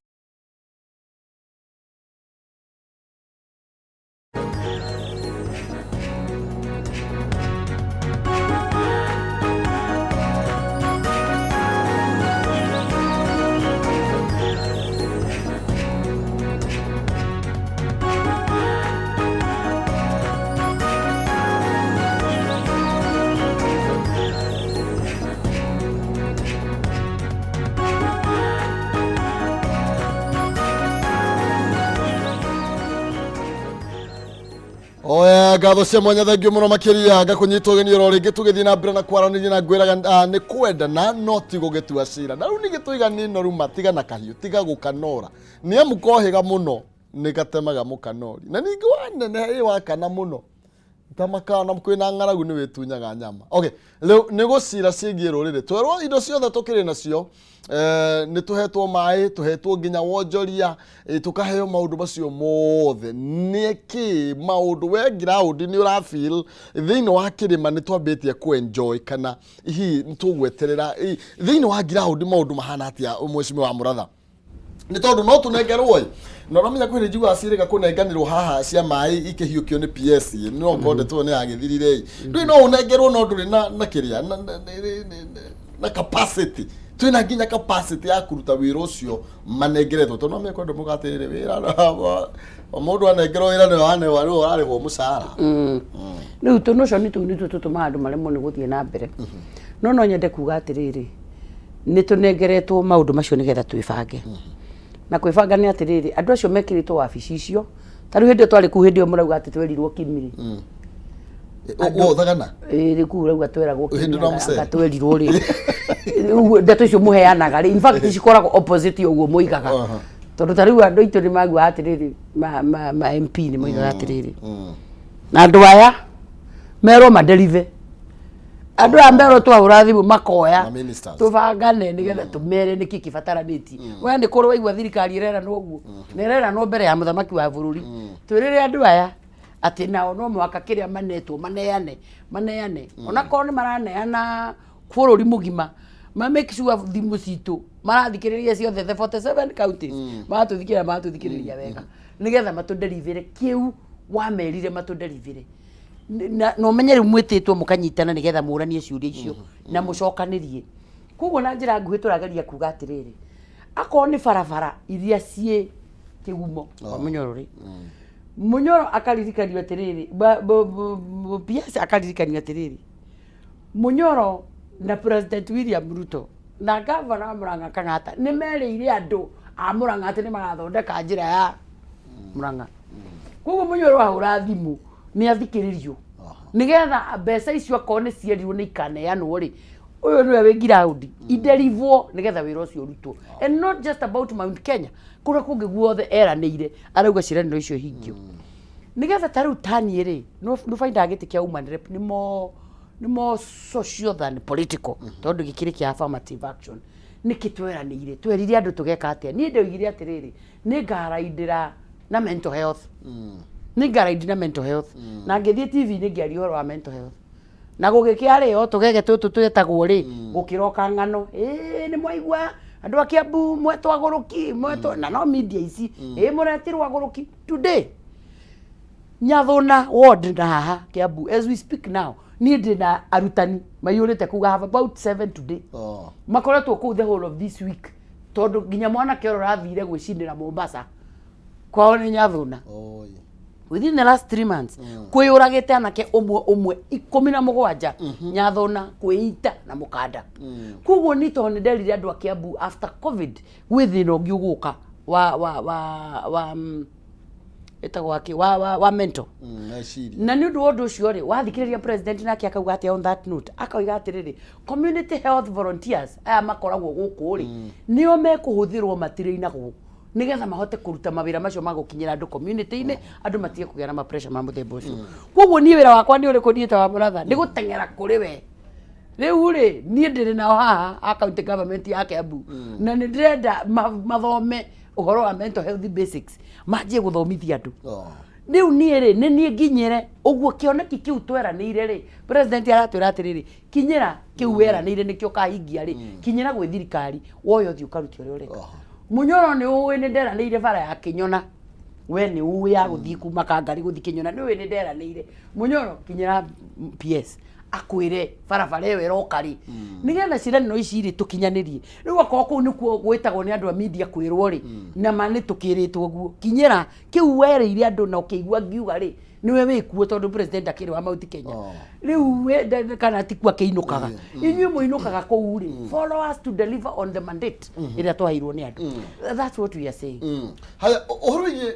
Oya, ngatho cia mwanya, thengio mũno makĩria. Ngakũnyita ũgeni oro rĩngĩ tũgĩthiĩ na mbere na kwaranĩria, na ngwĩraga nĩ kwendana no ti gũgĩtua cira. Na rĩu ningĩ tũiga nĩ noru matiga na kahiũ, tiga gũkanora, nĩ amu kohĩga mũno nĩ gatemaga mũkanori, na ningĩ waneneha ĩ wakana mũno tamakana kwĩna ng'aragu nĩ wĩtunyaga nyama. Okay, rĩu nĩ gũcira ciĩgiĩ rũrĩrĩ. Twerwo indo ciothe tũkĩrĩ nacio, nĩ tũhetwo maĩ, tũhetwo nginya wonjoria, tũkaheo maũndũ macio mothe. Nĩ kĩ maũndũ we ground nĩ ũrafeel thĩinĩ wa kĩrĩma nĩ twambĩtie kũ-enjoy, kana hihi nĩ tũgweterera thĩinĩ wa ground maũndũ mahana atĩa, mheshimiwa wa Mũratha? Nĩ tondũ no tũnengerwo ĩ, na ũramenya kwĩ njiguaga ciĩrĩga kũnenganĩrwo haha cia maĩ ikĩhiũkio nĩ PS, no konde tũ nĩ yagĩthirire ĩ. Ndũĩ no ũnengerwo no ndũrĩ na kĩrĩa na capacity, twĩna nginya capacity ya kũruta wĩra ũcio manengeretwo, tondũ no mekwenda mũgatĩrĩre wĩra mũndũ anengerwo wĩra nĩwe wanewa rĩu ũrarĩhwo mũcara. Rĩu tũnoconi tũu nĩtuo tũtũmaga andũ maremwo nĩ gũthiĩ na mbere. No nyende kuga atĩrĩrĩ, nĩ tũnengeretwo maũndũ macio nĩgetha twĩbange. Na kwĩbanga nĩ atĩrĩrĩ, andũ acio mekĩrĩtwo wabici icio, ta rĩu hĩndĩ ĩyo twarĩ kũu, hĩndĩ ĩyo mũrauga atĩ twerirwo Kimiri. Wothagana. Ĩĩ, kũu ũrauga tweragwo Hĩndĩ Kimiri, ĩno mũcere. anga twerirwo rĩ. Ũguo ndeto icio mũheanaga rĩ, in fact cikoragwo opposite ũguo moigaga. Tondũ ta rĩu andũ aitũ nĩ maguaga atĩrĩrĩ, ma MP nĩ moigaga atĩrĩrĩ, na andũ aya merwo maderive, andũ aya merwo twahũra thimũ makoya, Ma ministers. Tũbangane nĩgetha tũmere nĩkĩ kĩbataranĩtie. We nĩ kũrĩ waigua thirikari ĩreranwo ũguo, na ĩreranwo mbere ya mũthamaki wa bũrũri, twĩrĩre andũ aya atĩ nao no mũhaka kĩrĩa manetwo maneane, maneane, onakorwo nĩ maraneana bũrũri mũgima, ma make sure thimũ citũ marathikĩrĩria ciothe, the 47 counties, maratũthikĩrĩria, maratũthikĩrĩria wega, nĩgetha matũderivĩre kĩu wamerire matũderivĩre. Na ũmenye rĩu mwĩtĩtwo mũkanyitana nĩgetha mũranie ciũria icio na mũcokanĩrie. Koguo na njĩra nguhĩ tũrageria kuga atĩrĩrĩ, akorwo nĩ barabara iria ciĩ kĩgumo kwa Mũnyoro rĩ, Mũnyoro akaririkanio atĩrĩrĩ, PS akaririkanio atĩrĩrĩ, Mũnyoro na President William Ruto na gavana wa Murang'a Kang'ata nĩ merĩire andũ a Murang'a atĩ nĩ magathondeka njĩra ya Murang'a. Koguo Mũnyoro ahũra thimũ Nĩ athikĩrĩrio nĩgetha mbeca icio akorwo nĩ cierirwo nĩ ikaneanwo rĩ, ũyũ nĩwe wĩ ground, iderivwo nĩgetha wĩra ũcio ũrutwo. And not just about Mount Kenya, kũrĩa kũngĩ guothe eranĩire, arauga ciĩranĩro icio hingio. Nĩgetha ta rĩu taniĩ rĩ, nĩ ũbaindaga gĩtĩ kĩa woman rep nĩ more social than political, tondũ gĩkĩrĩ kĩa affirmative action. Nĩkĩ tweranĩire? Twerire andũ tũgeka atĩa? Niĩ ndoigire atĩrĩrĩ, nĩ ngaraindĩra na mental health, nĩ ngaraindi na mental health, na ngĩthiĩ TV-inĩ ngĩaria ũhoro wa mental health, na gũgĩkĩa rĩ, o tũgege tũtũ twetagwo rĩ, gũkĩroka ng'ano, ĩĩ nĩ mwaigua andũ a Kiambu mwetwo agũrũki, mwetwo na no media ici, ĩĩ mũretirwo agũrũki. Today Nyathuna ward na haha Kiambu, as we speak now, niĩ ndĩ na arutani maiyũrĩte kũu. I have about seven today. Oh. Makoretwo kũu the whole of this week, tondũ nginya mwanake ũrĩa ũrathire gwĩcindĩra Mombasa, kwao nĩ Nyathuna. Oi. Within the last 3 months kwĩyũragĩte anake ũmwe ũmwe 17 Nyathuna, kwĩita na mũkanda. Koguo ni tondũ nĩ nderire andũ a Kiambu after COVID gwĩ thĩna ũngĩ ũgũka wa ĩtagwo akĩ wa mental Meciria. Na nĩ ũndũ wa ũndũ ũcio rĩ, wathikĩrĩria president nake akauga atĩa on that note? Akauga atĩrĩrĩ, community health volunteers aya makoragwo gũkũ rĩ, nĩo mekũhũthĩrwo, matirĩinagwo, nĩgetha mahote kũruta mawĩra macio ma gũkinyĩra andũ community-inĩ, andũ matige kũgĩa na ma pressure ma mũthemba ũcio. Koguo niĩ wĩra wakwa nĩ ũrĩkũ? Niĩ ta wa mũratha nĩ gũteng'era kũrĩ we. Rĩu rĩ, niĩ ndĩrĩ nao haha a county government ya Kiambu, na nĩ ndĩrenda mathome ũhoro wa mental health basics, manjie gũthomithia andũ. Oh. Rĩu niĩ rĩ, nĩ niĩ nginyĩre ũguo kĩoneki kĩu tweranĩire rĩ. President aratwĩra atĩrĩrĩ, kinyĩra kĩu weranĩire, nĩkĩo ũkahingia rĩ, kinyĩra gwĩ thirikari, woya ũthiĩ ũkarute ũrĩa ũreka. Mũnyoro, nĩ ũĩ nĩ nderanĩire bara ya Kĩnyona. We nĩ ũĩ ya gũthiĩ kuma Kangari gũthiĩ Kĩnyona, nĩ ũĩ nĩ nderanĩire. Mũnyoro, kinyĩra PS akwĩre barabara ĩyo ĩroka rĩ, nĩgetha ciĩranĩro ici rĩ tũkinyanĩrie. Rĩu akorwo kũu nĩkuo gwĩtagwo nĩ andũ a media kwĩrwo rĩ, na ma nĩ tũkĩrĩtwo guo, kinyĩra kĩu werĩire andũ na ũkĩigua ngiuga rĩ, nĩwe wĩkuo, tondũ president akĩrĩ wa Mount Kenya. Oh. Rĩu kana tikuo akĩinũkaga, inyuĩ mũinũkaga kũu rĩ, follow us to deliver on the mandate ĩrĩa twaheirwo nĩ andũ. That's what we are saying. Haya, ũhoro wĩgiĩ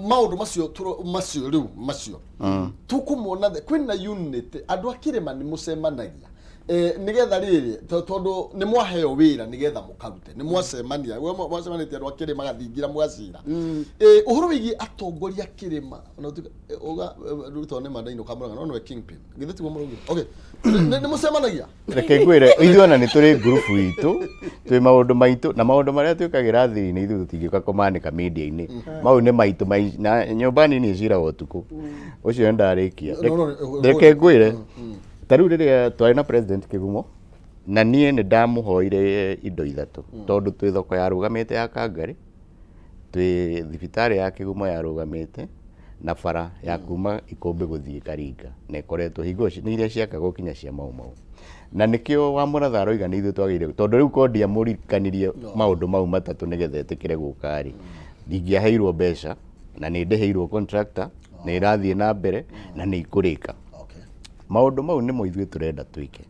maũndũ macio macio rĩu macio tũkũmona kwĩna unity, andũ a kĩrĩma nĩ mũcemanagia nĩgetha rĩrĩ, tondũ nĩ mwaheo wĩra nĩgetha mũkarute, nĩ mwacemania, we mwacemanĩtie andũ a kĩrĩma gathingira mũgacira ũhoro wĩgiĩ atongoria a kĩrĩma, ona ũtuĩke, uga Ruto nĩ mandainũka Mũrang'a, no nĩwe kingpin, githĩ tiguo mũraugire? Okay, nĩ mũcemanagia? Reke ngwĩre, ithuĩ ona nĩ tũrĩ ngurubu itũ, twĩ maũndũ maitũ na maũndũ marĩa twĩkagĩra thiri-inĩ, ithuĩ tũtingĩũka kũmanĩka media-inĩ. Mau nĩ maitũ na nyũmba nini ĩciraga ũtukũ ũcio. Nĩ ndarĩkia. No, no, Reke ngwĩre, ta rĩu rĩrĩa twarĩ na president Kĩgumo, na niĩ nĩ ndamũhoire indo ithatũ, tondũ twĩ thoko yarũgamĩte ya Kangari, twĩ thibitarĩ ya Kĩgumo yarũgamĩte, na bara ya kuma Ikũmbĩ gũthiĩ Karinga, na ĩkoretwo hingo nĩ iria ciakagwo kinya cia Mau Mau. Na nĩkĩo wa mũratha aroiga nĩ ithuĩ twagĩrĩire, tondũ rĩu ko ndiamũririkanirie maũndũ mau matatũ nĩgetha etĩkĩre gũka rĩ, ndingĩaheirwo mbeca, na nĩ ndĩhĩirwo contractor, nĩ ĩrathiĩ na mbere na nĩ ikũrĩka. Maũndũ mau nĩmo ithuĩ tũrenda twĩke,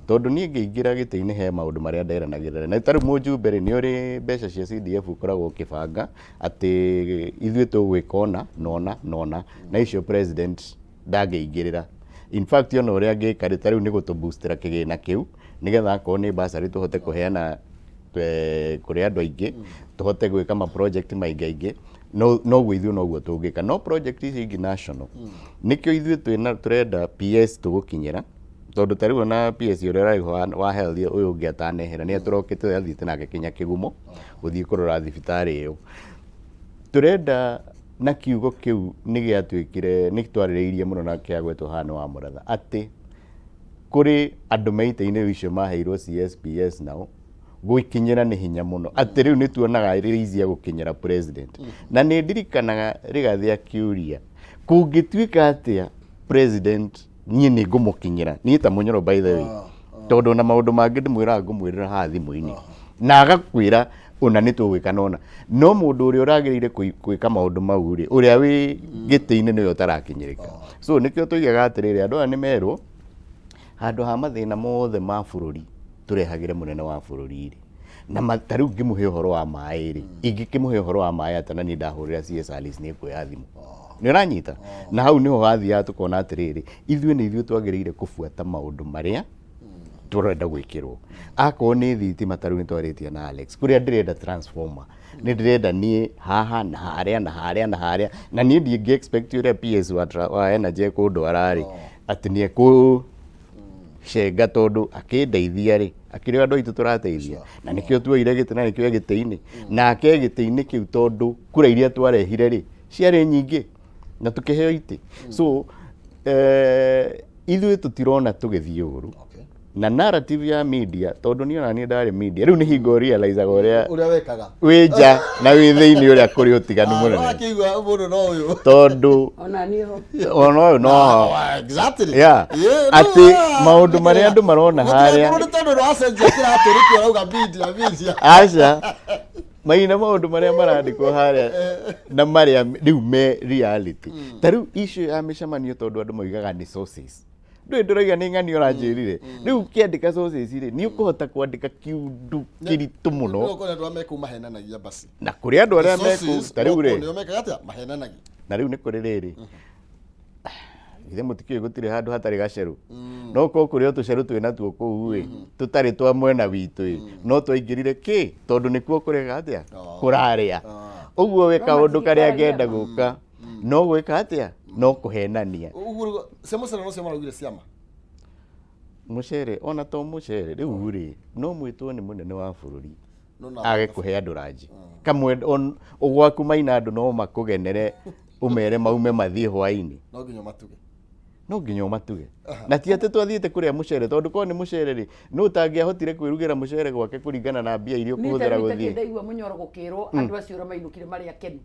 tondũ niĩ ngĩingĩra gĩtĩ-inĩ he maũndũ marĩa nderanagĩrĩra. Na ta rĩu mũjumbe rĩ, nĩ ũrĩ mbeca cia CDF ũkoragwo ũkĩbanga atĩ ithuĩ tũgwĩka ũna na ũna na ũna, na icio president ndangĩingĩrĩra. In fact, ona ũrĩa angĩka rĩ, ta rĩu nĩ gũtũboostera kĩgĩna kĩu, nĩgetha akorwo nĩ bursary tũhote kũheana kũrĩ andũ aingĩ, tũhote gwĩka ma project maingĩ aingĩ. No noguo ithuĩ noguo tũngĩka, no project ici ingĩ national, nĩkĩo ithuĩ twĩna tũrenda PS tũgũkinyĩra, tondũ ta rĩu ona PS ũrĩa ũrarĩ wa health, ũyũ ũngĩ atanehera, nĩ atũrokĩte, athiĩte nake kinya Kĩgumo gũthiĩ kũrora thibitarĩ ĩyo. Tũrenda na kiugo kĩu nĩ gĩatuĩkire nĩ twarĩrĩirie mũno na kĩagwetwo haha nĩ wa mũratha, atĩ kũrĩ andũ me itĩ-inĩ icio maheirwo CSPS, nao gũkinyĩra nĩ hinya mũno, atĩ rĩu nĩ tuonaga ĩrĩ easier gũkinyĩra president. Na nĩ ndirikanaga Rigathĩ akiũria, kũngĩtuĩka atĩa president, niĩ nĩ ngũmũkinyĩra niĩ ta Mũnyoro, by the way, tondũ na maũndũ mangĩ ndĩmwĩraga ngũmwĩrĩra haha thimũ-inĩ, na agakwĩra ũna nĩ tũgwĩka nona, no mũndũ ũrĩa ũragĩrĩire gwĩka maũndũ mau rĩ, ũrĩa wĩ gĩtĩ-inĩ, nĩwe ũtarakinyĩrĩka. So nĩkĩo tũigaga atĩrĩrĩ, andũ aya nĩ merwo handũ ha mathĩna mothe ma bũrũri tũrehagĩre mũnene wa bũrũri rĩ, na ta rĩu ngĩmũhe ũhoro wa maĩ rĩ, ingĩkĩmũhe ũhoro wa maĩ atĩa na niĩ ndahũrĩra CS Alice nĩ ekuoya thimũ? Nĩ ũranyita? Na hau nĩho hathiaga tũkona atĩrĩrĩ, ithuĩ nĩ ithuĩ twagĩrĩire kũbuata maũndũ marĩa tũrenda gwĩkĩrwo. Akorwo nĩ thitima, ta rĩu nĩ twarĩtie na Alex, kũrĩa ndĩrenda transformer, nĩ ndĩrenda niĩ haha na harĩa na harĩa na harĩa, na niĩ ndingĩ expect ũrĩa PS wa energy ekũndwara rĩ, atĩ nĩ ekũ cenga, tondũ akĩndeithia rĩ, akĩrĩ o andũ aitũ tũrateithia, na nĩkĩo tuoire gĩtĩ na nĩkĩo e gĩtĩ-inĩ nake e gĩtĩ-inĩ kĩu, tondũ kura iria twarehire rĩ ciarĩ nyingĩ na tũkĩheo itĩ. So ithuĩ tũtirona tũgĩthiĩ ũru na narrative ya media, tondũ niĩ ona niĩ ndarĩ media, rĩu nĩ hingo realizaga ũrĩa ũrĩa wekaga wĩ nja na wĩ thĩinĩ ũrĩa kũrĩ ũtiganu mũnene. Wakĩigua mũndũ no ũyũ. Tondũ Ona niĩ ho. Ona ũyũ no ho. Exactly. Yeah. Atĩ maũndũ marĩa andũ marona harĩa nĩ tondũ nĩwacenjia kĩratũ nĩkĩo ũrauga media media. Aca, maina maũndũ marĩa marandĩkwo harĩa na marĩa rĩu me reality, ta rĩu issue ya mĩcemanio, tondũ andũ moigaga nĩ sources, ndũĩ ndũrauga nĩ ng'ani ũranjĩrire. Rĩu ũkĩandĩka sources rĩ, nĩ ũkũhota kwandĩka kiundu kĩritũ mũno. No kũrĩ andũ arĩa mekũu mahenanagia basi. Na kũrĩ andũ arĩa mekũu ta rĩu rĩ nĩo mekaga atĩa, mahenanagia. Na rĩu nĩ kũrĩ rĩrĩ, githĩ mũtikĩũĩ gũtirĩ handũ hatarĩ gacerũ? No korwo kũrĩ o tũcerũ twĩ natuo kũu ĩ, tũtarĩ twa mwena witũ ĩ, no twaingĩrire kĩ tondũ nĩkuo kũreka atĩa, kũrarĩa ũguo. We kaũndũ karĩa ngenda gũka no gwĩka atĩa, no kũhenania. Ũguo cia mũcere no cio maraugire ciama. Mũcere, ona to mũcere rĩu rĩ, no mwĩtwo nĩ mũnene wa bũrũri No na age kũhe andũ ranji kamwe gwaku maina, andũ no makũgenere ũmere maume mathiĩ hwaĩ-inĩ. No nginya matuge. No nginya ũmatuge, na ti atĩ twathiĩte kũrĩa mũcere, tondũ korwo nĩ mũcere rĩ, nũ ũtangĩahotire kwĩrugĩra mũcere gwake kũringana na mbia iria ũkũhũthĩra gũthiĩ? Ndaigua mũnyoro gũkĩrwo andũ acio ũrĩa mainũkire marĩ akenu.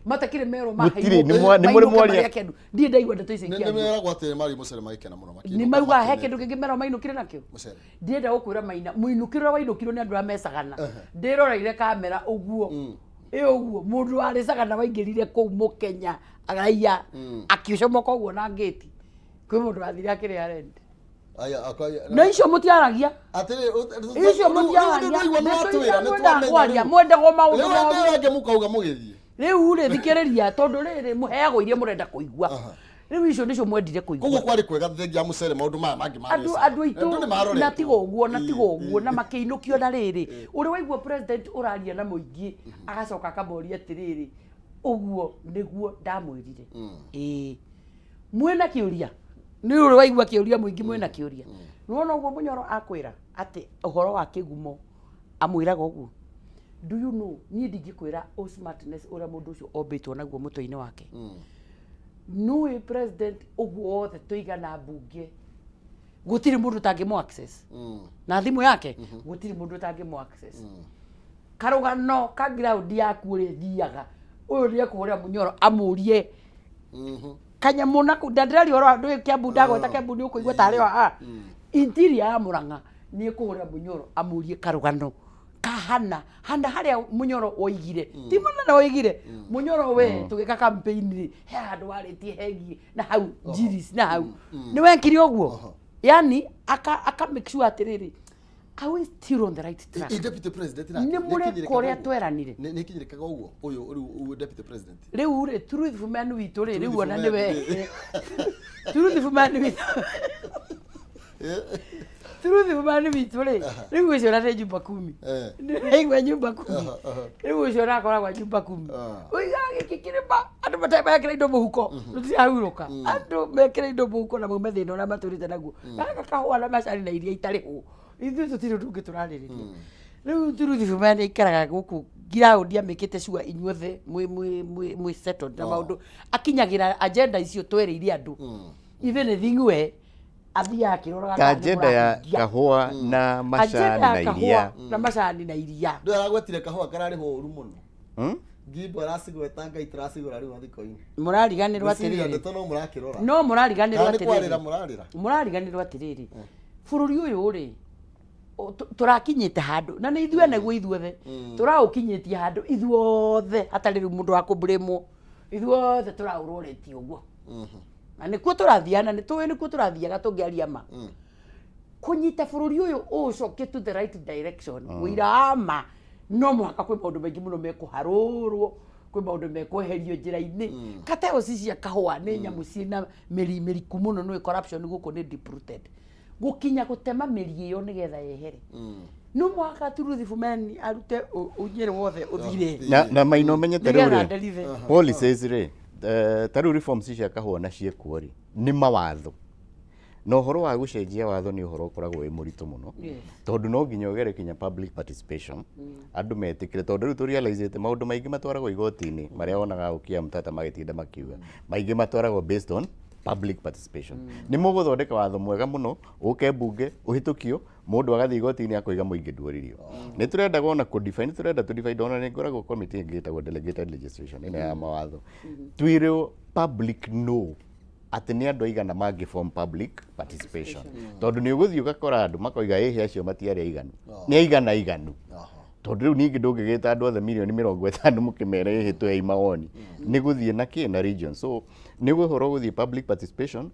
Matakĩrĩ merwo. Gũtirĩ, nĩ mũrĩ mwaria. Marĩ akenu, ndirĩ ndaigua ndeto icio nĩ ikĩario. Meragwo atĩ marĩ mũcere magĩkena mũno makĩinũka. Nĩ mauga he makenete. kĩndũ kĩngĩ merwo mainũkire nakĩo. Mũcere. Ndĩrenda gũkwĩra maina mũinũkĩro ũrĩa wainũkirwo nĩ andũ arĩa mecagana, ndĩroreire kamera ũguo ĩ ũguo, mũndũ warĩ cagana waingĩrire kũu mũkenya raia akĩcomoka ũguo na ngĩti, kwĩ mũndũ wathire akĩrĩa rent. Aya, Na icio mũtiaragia. Atĩrĩ, Icio mũtiaragia. Nĩtwaigua, Ndeto nĩwatwĩra, iria nĩtwamenya mwendaga kwaria, rĩu. mwendagwo maũndũ Rĩu moru. hĩndĩ ĩyo ĩngĩ mũkauga mũgĩthiĩ. Rĩu rĩ, thikĩrĩria, tondũ rĩrĩ mũheagwo iria mũrenda kũigua, rĩu icio nĩcio mwendire Koguo kũigua. kwarĩ kwega thengia ya mũcere, maũndũ maya mangĩ marĩ Andũ sawa. andũ Andũ nĩ aitũ maroretwo. Na tiga ũguo, na tiga ũguo, na makĩinũkio. Na rĩrĩ, ũrĩ waigua president ũraria na mũingĩ agacoka akamoria atĩrĩrĩ, ũguo nĩguo ndamwĩrire? Ĩĩ, mwĩna kĩũria? Nĩ ũrĩ waigua kĩũria mũingĩ mwĩna kĩũria? Nĩwona ũguo mũnyoro akwĩra atĩ ũhoro wa kĩgumo amwĩraga ũguo. Do you know, niĩ ndingĩkwĩra ũ smartness ũrĩa mũndũ ũcio ombĩtwo naguo mũtwe-inĩ wake. Nũĩ president ũguo wothe tũigana mbunge, gũtirĩ mũndũ ũtangĩmũ access na thimũ yake, gũtirĩ mũndũ ũtangĩmũ access. Karũgano ka ground yaku ũrĩa ĩthiaga, ũyũ nĩ ekũhũrĩra mũnyoro amũrie kanyamũ na kũu. Ndĩraria ũhoro wa ndũĩ Kiambu, ndagweta Kiambu nĩ ũkũigua tarĩ o a interior ya Mũrang'a, nĩ ekũhũrĩra mũnyoro amũrie karũgano kahana hana harĩa mũnyoro woigire, ti mũnene woigire mũnyoro we tũgĩka campaign rĩ, he handũ warĩtie hegiĩ na hau njiris na hau nĩ wekire ũguo, yani aka make sure atĩrĩrĩ, are we still on the right track? Ĩ, deputy president nake, Nĩ mũreka nĩkinyĩrĩkaga ũrĩa ũguo? tweranire. Nĩkinyĩrĩkaga ũguo ũyũ rĩu ũyũ deputy president? Rĩu rĩ, truthful man witũ rĩ, rĩu ona Truthful nĩwe man. Truthful man witũ, truthful man witũ rĩ, rĩu ũcio ona nĩ nyumba kumi. Nĩraigua nyumba kumi? Rĩu ũcio ũrakoragwo nyumba kumi. Ũigaga gĩkĩ kĩrĩma, andũ matarĩ mekĩra indo mũhuko, tũtirahurũka, andũ mekĩra indo mũhuko na maume thĩna ũrĩa matũrĩte naguo, gaka kahũa na macani na iria itarĩ hũ, ithuĩ tũtirĩ ũndũ ũngĩ tũrarĩrĩria. Rĩu truthful man aikaraga gũkũ ground amĩkĩte sure inyuothe mwĩ settled na maũndũ, akinyagĩra agenda icio twerĩire andũ. Ithe nĩ thing'we athiaga akĩroraga ta kana nĩ agenda ya mũrahingia. Kahũa na macani Agenda na ya kahũa iria. Na macani na iria. Ndũ aragwetire kahũa kararĩhwo ũru mũno. Ngimbo aracigweta ngai tũracigũra rĩu mathiko-inĩ. Mũrariganĩrwo Ngwĩciria atĩrĩrĩ, ndeto no mũrakĩrora. No mũrariganĩrwo Kana nĩ kwarĩra atĩrĩrĩ, mũrarĩra. Mũrariganĩrwo atĩrĩrĩ, bũrũri ũyũ rĩ, tũrakinyĩte handũ na nĩ ithuĩ naguo ithuothe tũraũkinyĩtie handũ ithuothe, hatarĩ rĩu mũndũ wa kũmblĩmwo, ithuothe tũraũroretie ũguo, na nĩkuo tũrathiaga, na nĩ tũĩ nĩkuo tũrathiaga. Tũngĩaria ma, kũnyita bũrũri ũyũ ũũcokie to the right direction, ũira wa ma, no mũhaka kwĩ maũndũ maingĩ mũno mekũharũrwo. Kwĩ maũndũ mekweherio njĩra-inĩ. Cartels cia kahũa nĩ nyamũ ciĩna mĩri mĩriku mũno. Nĩ corruption gũkũ nĩ deep rooted, gũkinya gũtema mĩri ĩyo nĩgetha yehere. No mũhaka Turuthi Fumeni arute ũnyĩrĩ wothe ũthire. Na maina ũmenyete rĩu nĩgetha rĩ nderive. Policies rĩ, ta rĩu reforms cia kahũa na ciĩkuo rĩ, nĩ mawatho, na ũhoro wa gũcenjia watho nĩ ũhoro ũkoragwo wĩ mũritũ mũno, tondũ no nginya ũgere kinya public participation, andũ metĩkĩre, tondũ rĩu tũrealize maũndũ maingĩ matwaragwo igoti-inĩ marĩa wonaga Okiya Mtata magĩtinda makiuga, maingĩ matwaragwo based on public participation. Nĩ mũgũthondeka watho mwega mũno, ũke mbunge ũhĩtũkio, mũndũ agathiĩ igoti-inĩ akoiga mũingĩ nduoririo. Nĩ tũrendaga ona kũ define, tũrenda tũ define, ona nĩ ngoragwo committee ĩngĩ ĩtagwo delegated legislation ĩno ya mawatho, twĩrwo public no atĩ nĩ andũ aigana mangĩ form public participation, tondũ nĩ ũgũthiĩ ũgakora andũ makoiga ĩhĩ acio matiarĩ aiganu, nĩ aigana aiganu, tondũ rĩu ningĩ ndũngĩgĩta andũ othe mirioni 50 mũkĩmere ĩhĩ tũhei mawoni. Nĩ gũthiĩ na kĩ na region, so nĩ ũhoro gũthiĩ public participation,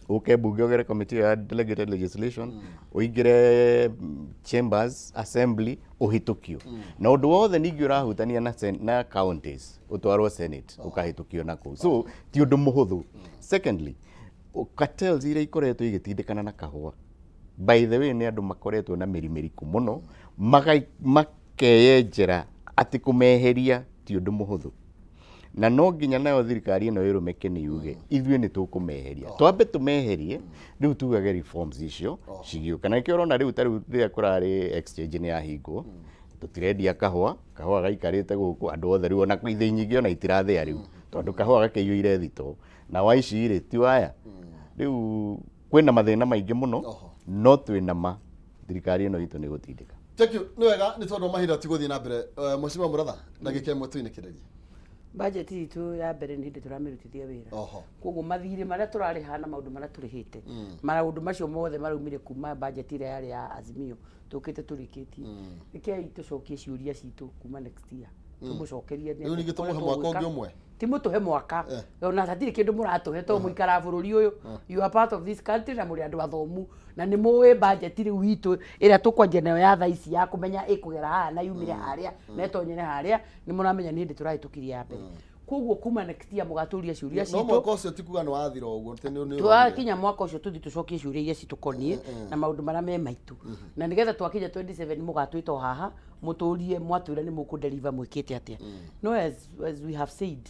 ũke mbunge, ũgere committee ya delegated legislation, ũingĩre chambers assembly, ũhĩtũkio, na ũndũ wothe ningĩ ũrahutania na counties ũtwarwo senate, ũkahĩtũkio na kũu. So ti ũndũ mũhũthũ. Secondly, cartels iria ikoretwo igĩtindĩkana na kahũa, by the way, nĩ andũ makoretwo na mĩri mĩriku mũno, makeyenjera atĩ kũmeheria ti ũndũ mũhũthũ, na no nginya nayo thirikari ĩno ĩrũme kĩni yuge ithuĩ nĩ tũkũmeheria, twambe tũmeherie, rĩu tugage reforms icio cigĩũka. Na nĩkĩo ũrona rĩu ta rĩu rĩrĩa kũrarĩ exchange nĩ yahingwo, tũtirendia kahũa, kahũa gaikarĩte gũkũ andũ othe rĩu ona ithĩi nyingĩ ona itirathĩa rĩu, tondũ kahũa gakĩiyũire thitoo na waici rĩ ti waya. Rĩu kwĩna mathĩna maingĩ mũno, no twĩna ma thirikari ĩno itũ nĩ gũtindĩka. Thank you. Nĩ wega, nĩ tondũ wa mahinda tigũthiĩ na mbere. Mheshimiwa Mũratha, ndagĩka 1 tũinĩkĩrĩrie. Budget itũ ya mbere nĩ hĩndĩ tũramĩrutithia wĩra. Koguo mathirĩ marĩa tũrarĩha na maũndũ marĩa tũrĩhĩte, maũndũ macio mothe maraumire kuma budget ĩrĩa yarĩ ya Azimio tũkĩte tũrĩkĩtie. Rekei tũcokie ciũria citũ kuma next year, tũmũcokerie nĩ Rĩu atĩa ningĩ tũmũhe tũkoretwo mwaka gwĩka. ũngĩ ũmwe? Ti mũtũhe mwaka, ona hatirĩ kĩndũ mũratũhe, tondũ mũikaraga bũrũri ũyũ, you are part of this country, na mũrĩ andũ athomu na nĩ mũĩ budget rĩu itũ ĩrĩa tũkwanjia nayo ya thaa ici, ya kũmenya ĩkũgera haha na yumĩre harĩa na ĩtonyere harĩa, nĩ mũramenya nĩ hĩndĩ tũrahĩtũkirie ya mbere. Koguo kuma next year mũgatũria ciũria No citũ. Mwaka ũcio ti kuga nĩ wathira ũguo, atĩ nĩ ũrorire. Twakinya mwaka ũcio tũthiĩ tũcokie ciũria iria citũkoniĩ na maũndũ marĩa me maitũ, na nĩgetha twakinya 27 mũgatwĩta o haha mũtũrie, mwatwĩra nĩ mũkũ deliver mwĩkĩte atĩa. No as we have said,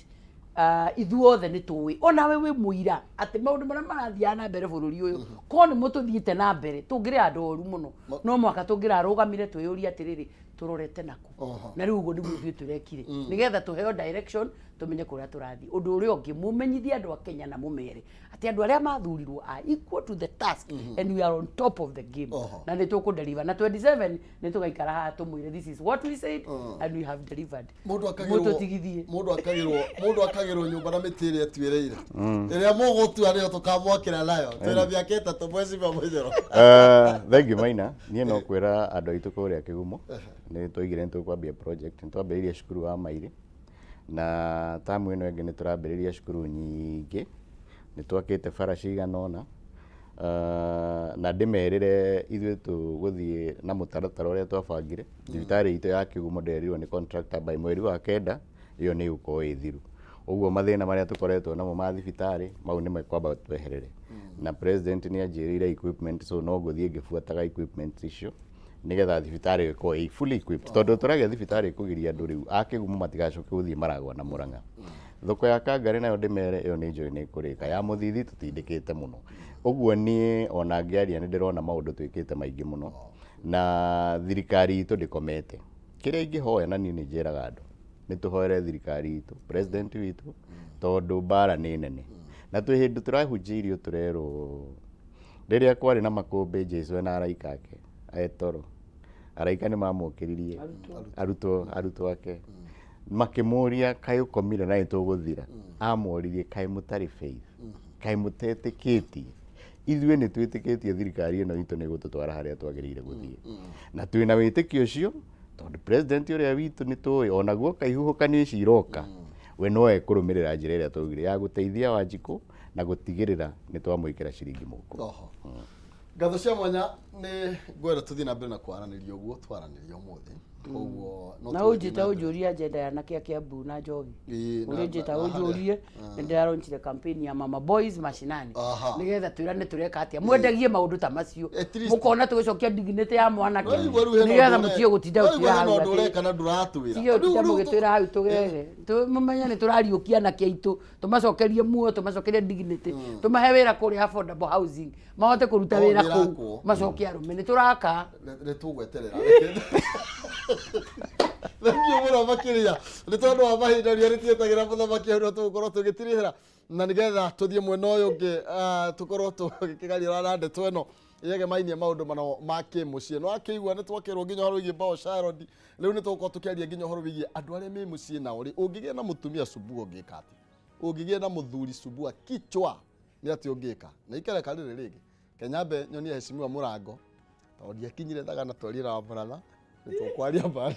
ithuothe nĩ tũĩ, onawe wĩ mũira atĩ maũndũ marĩa marathiaga na mbere bũrũri ũyũ, korwo nĩ mũtũthiĩte na mbere tũngĩrĩ andũ oru mũno. No mwaka tũngĩrarũgamire twĩyũrie atĩrĩrĩ, tũrorete naku? Na rĩu ũguo nĩguo ithuĩ tũrekire, nĩgetha tũheo direction, tũmenye kũrĩa tũrathiĩ. Ũndũ ũrĩa ũngĩ, mũmenyithie andũ a Kenya na mũmere atĩ andũ arĩa mathurirwo are equal to the task and we are on top of the game, na nĩ tũkũ deliver, na 27 nĩ tũgaikara haha tũmwĩre, "This is what we said and we have delivered." Mũndũ akagĩrwo Mũtũtigithie. Mũndũ akagĩrwo nyũmba na mĩtĩ ĩrĩa ĩtuĩrĩire, ĩrĩa mũgũtua nĩyo tũkamwakĩra nayo. Twĩna mĩaka 3, Mheshimiwa Mũihũro. Thank you, Maina. Niĩ no kwĩra andũ aitũ kũrĩa Kĩgumo nĩ twaigire nĩ tũkwambia project, nĩ twambĩrĩirie cukuru wa Mairĩ, na tamu ĩno ĩngĩ nĩ tũrambĩrĩria cukuru nyingĩ, nĩ twakĩte bara cigana ũna. Na ndĩmerĩre ithuĩ tũgũthiĩ na mũtaratara ũrĩa twabangire. Thibitarĩ itũ ya Kĩgumo ndĩrerirwo nĩ contractor by mweri wa kenda ĩyo nĩ ĩgũkorwo ĩ thiru. Ũguo mathĩna marĩa tũkoretwo namo ma thibitarĩ mau nĩ mekwamba tweherere, na president nĩ anjĩrĩire equipment, so no ngũthiĩ ngĩbuataga equipment icio nĩgetha thibitarĩ ĩkorwo ĩ fully equipped, tondũ tũragĩa thibitarĩ ĩkũgiria andũ rĩu a Kĩgumo matigacoke gũthiĩ Maragwa na Mũrang'a. Thoko ya Kangarĩ nayo ndĩmere ĩyo nĩ njũĩ nĩ ĩkũrĩka. Ya Mũthithi tũtindĩkĩte mũno. Ũguo niĩ ona ngĩaria nĩ ndĩrona maũndũ twĩkĩte maingĩ mũno, na thirikari itũ ndĩkomete. Kĩrĩa ingĩhoya, na niĩ nĩ njĩraga andũ, nĩ tũhoere thirikari itũ, president witũ, tondũ mbara nĩ nene, na twĩ hĩndĩ tũrahunjĩirio tũrerwo rĩrĩa kwarĩ na makũmbĩ, Jesu ena araika ake etoro, araika nĩ mamũkĩririe, arutwo ake makĩmũria, "Kaĩ ũkomire na nĩ tũgũthira?" Amoririe, "Kaĩ mũtarĩ faith? Kaĩ mũtetĩkĩtie?" Ithuĩ nĩ twĩtĩkĩtie thirikari ĩno itũ nĩ gũtũtwara harĩa twagĩrĩire gũthiĩ, na twĩna wĩtĩkio ũcio, tondũ president ũrĩa witũ nĩ tũĩ ona guoka ihuhũkanio ici iroka, we no ekũrũmĩrĩra njĩra ĩrĩa twaugire ya gũteithia Wanjikũ na gũtigĩrĩra nĩ twamwĩkĩra ciringi mũhuko. Oho. Ngatho cia mwanya. Nĩ ngwenda tũthiĩ na mbere na kwaranĩria ũguo twaranĩria ũmũthĩ. Koguo no Na tũgĩthiĩ ũnjĩte na mbere. ũnjũrie agenda ya anake a Kiambu na njohi. Ĩĩ, Ũrĩnjĩta na harĩa- ũnjũrie nĩ ndĩraronchire campaign ya mama boys mashinani Aha. nĩgetha twĩrane tũreka atĩa mwendagie maũndũ ta macio At least- mũkona tũgĩcokia dignity ya mwanake Waigua rĩu hena nĩgetha ũndũ ũre- mũtige gũtinda waigua gũtwĩra hena hau ũndũ atĩ- ũreka na ndũratwĩra. tige gũtinda Rĩu- rĩu mũgĩtwĩra hau tũgege mũmenye nĩ tũrariũkia anake aitũ tũmacokerie muoyo tũmacokerie dignity tũmahe wĩra kũrĩa affordable housing mahote kũruta Oh, wĩra nĩ kũu ĩrakwo. macoke arũme nĩ tũraka. Nĩ tũgweterera. Thengiũ mũno makĩria nĩ tondũ wa mahinda rĩrĩa rĩtietagĩra mũthamaki hau no tũgũkorwo tũgĩtirihĩra na nĩgetha tũthiĩ mwena ũyũ ũngĩ, tũkorwo tũgĩkĩgariũra na ndeto ĩno yegemainie maũndũ mano ma kĩmũciĩ. Nĩ wakĩigua nĩ twakĩrwo nginya ũhoro wĩgiĩ Bao Sharod. Rĩu nĩ tũgũkorwo tũkĩaria nginya ũhoro wĩgiĩ andũ arĩa me mũciĩ nao rĩ, ũngĩgĩa na mũtumia sumbua ũngĩka atĩa? Ũngĩgĩa na mũthuri sumbua kichwa nĩ atĩa ũngĩka? Na ikereka rĩrĩ rĩngĩ kenyambe nyonie heshimiwa mũrango tondũ ndiakinyire thagana twarie na mũratha nĩ tũkwaria bado.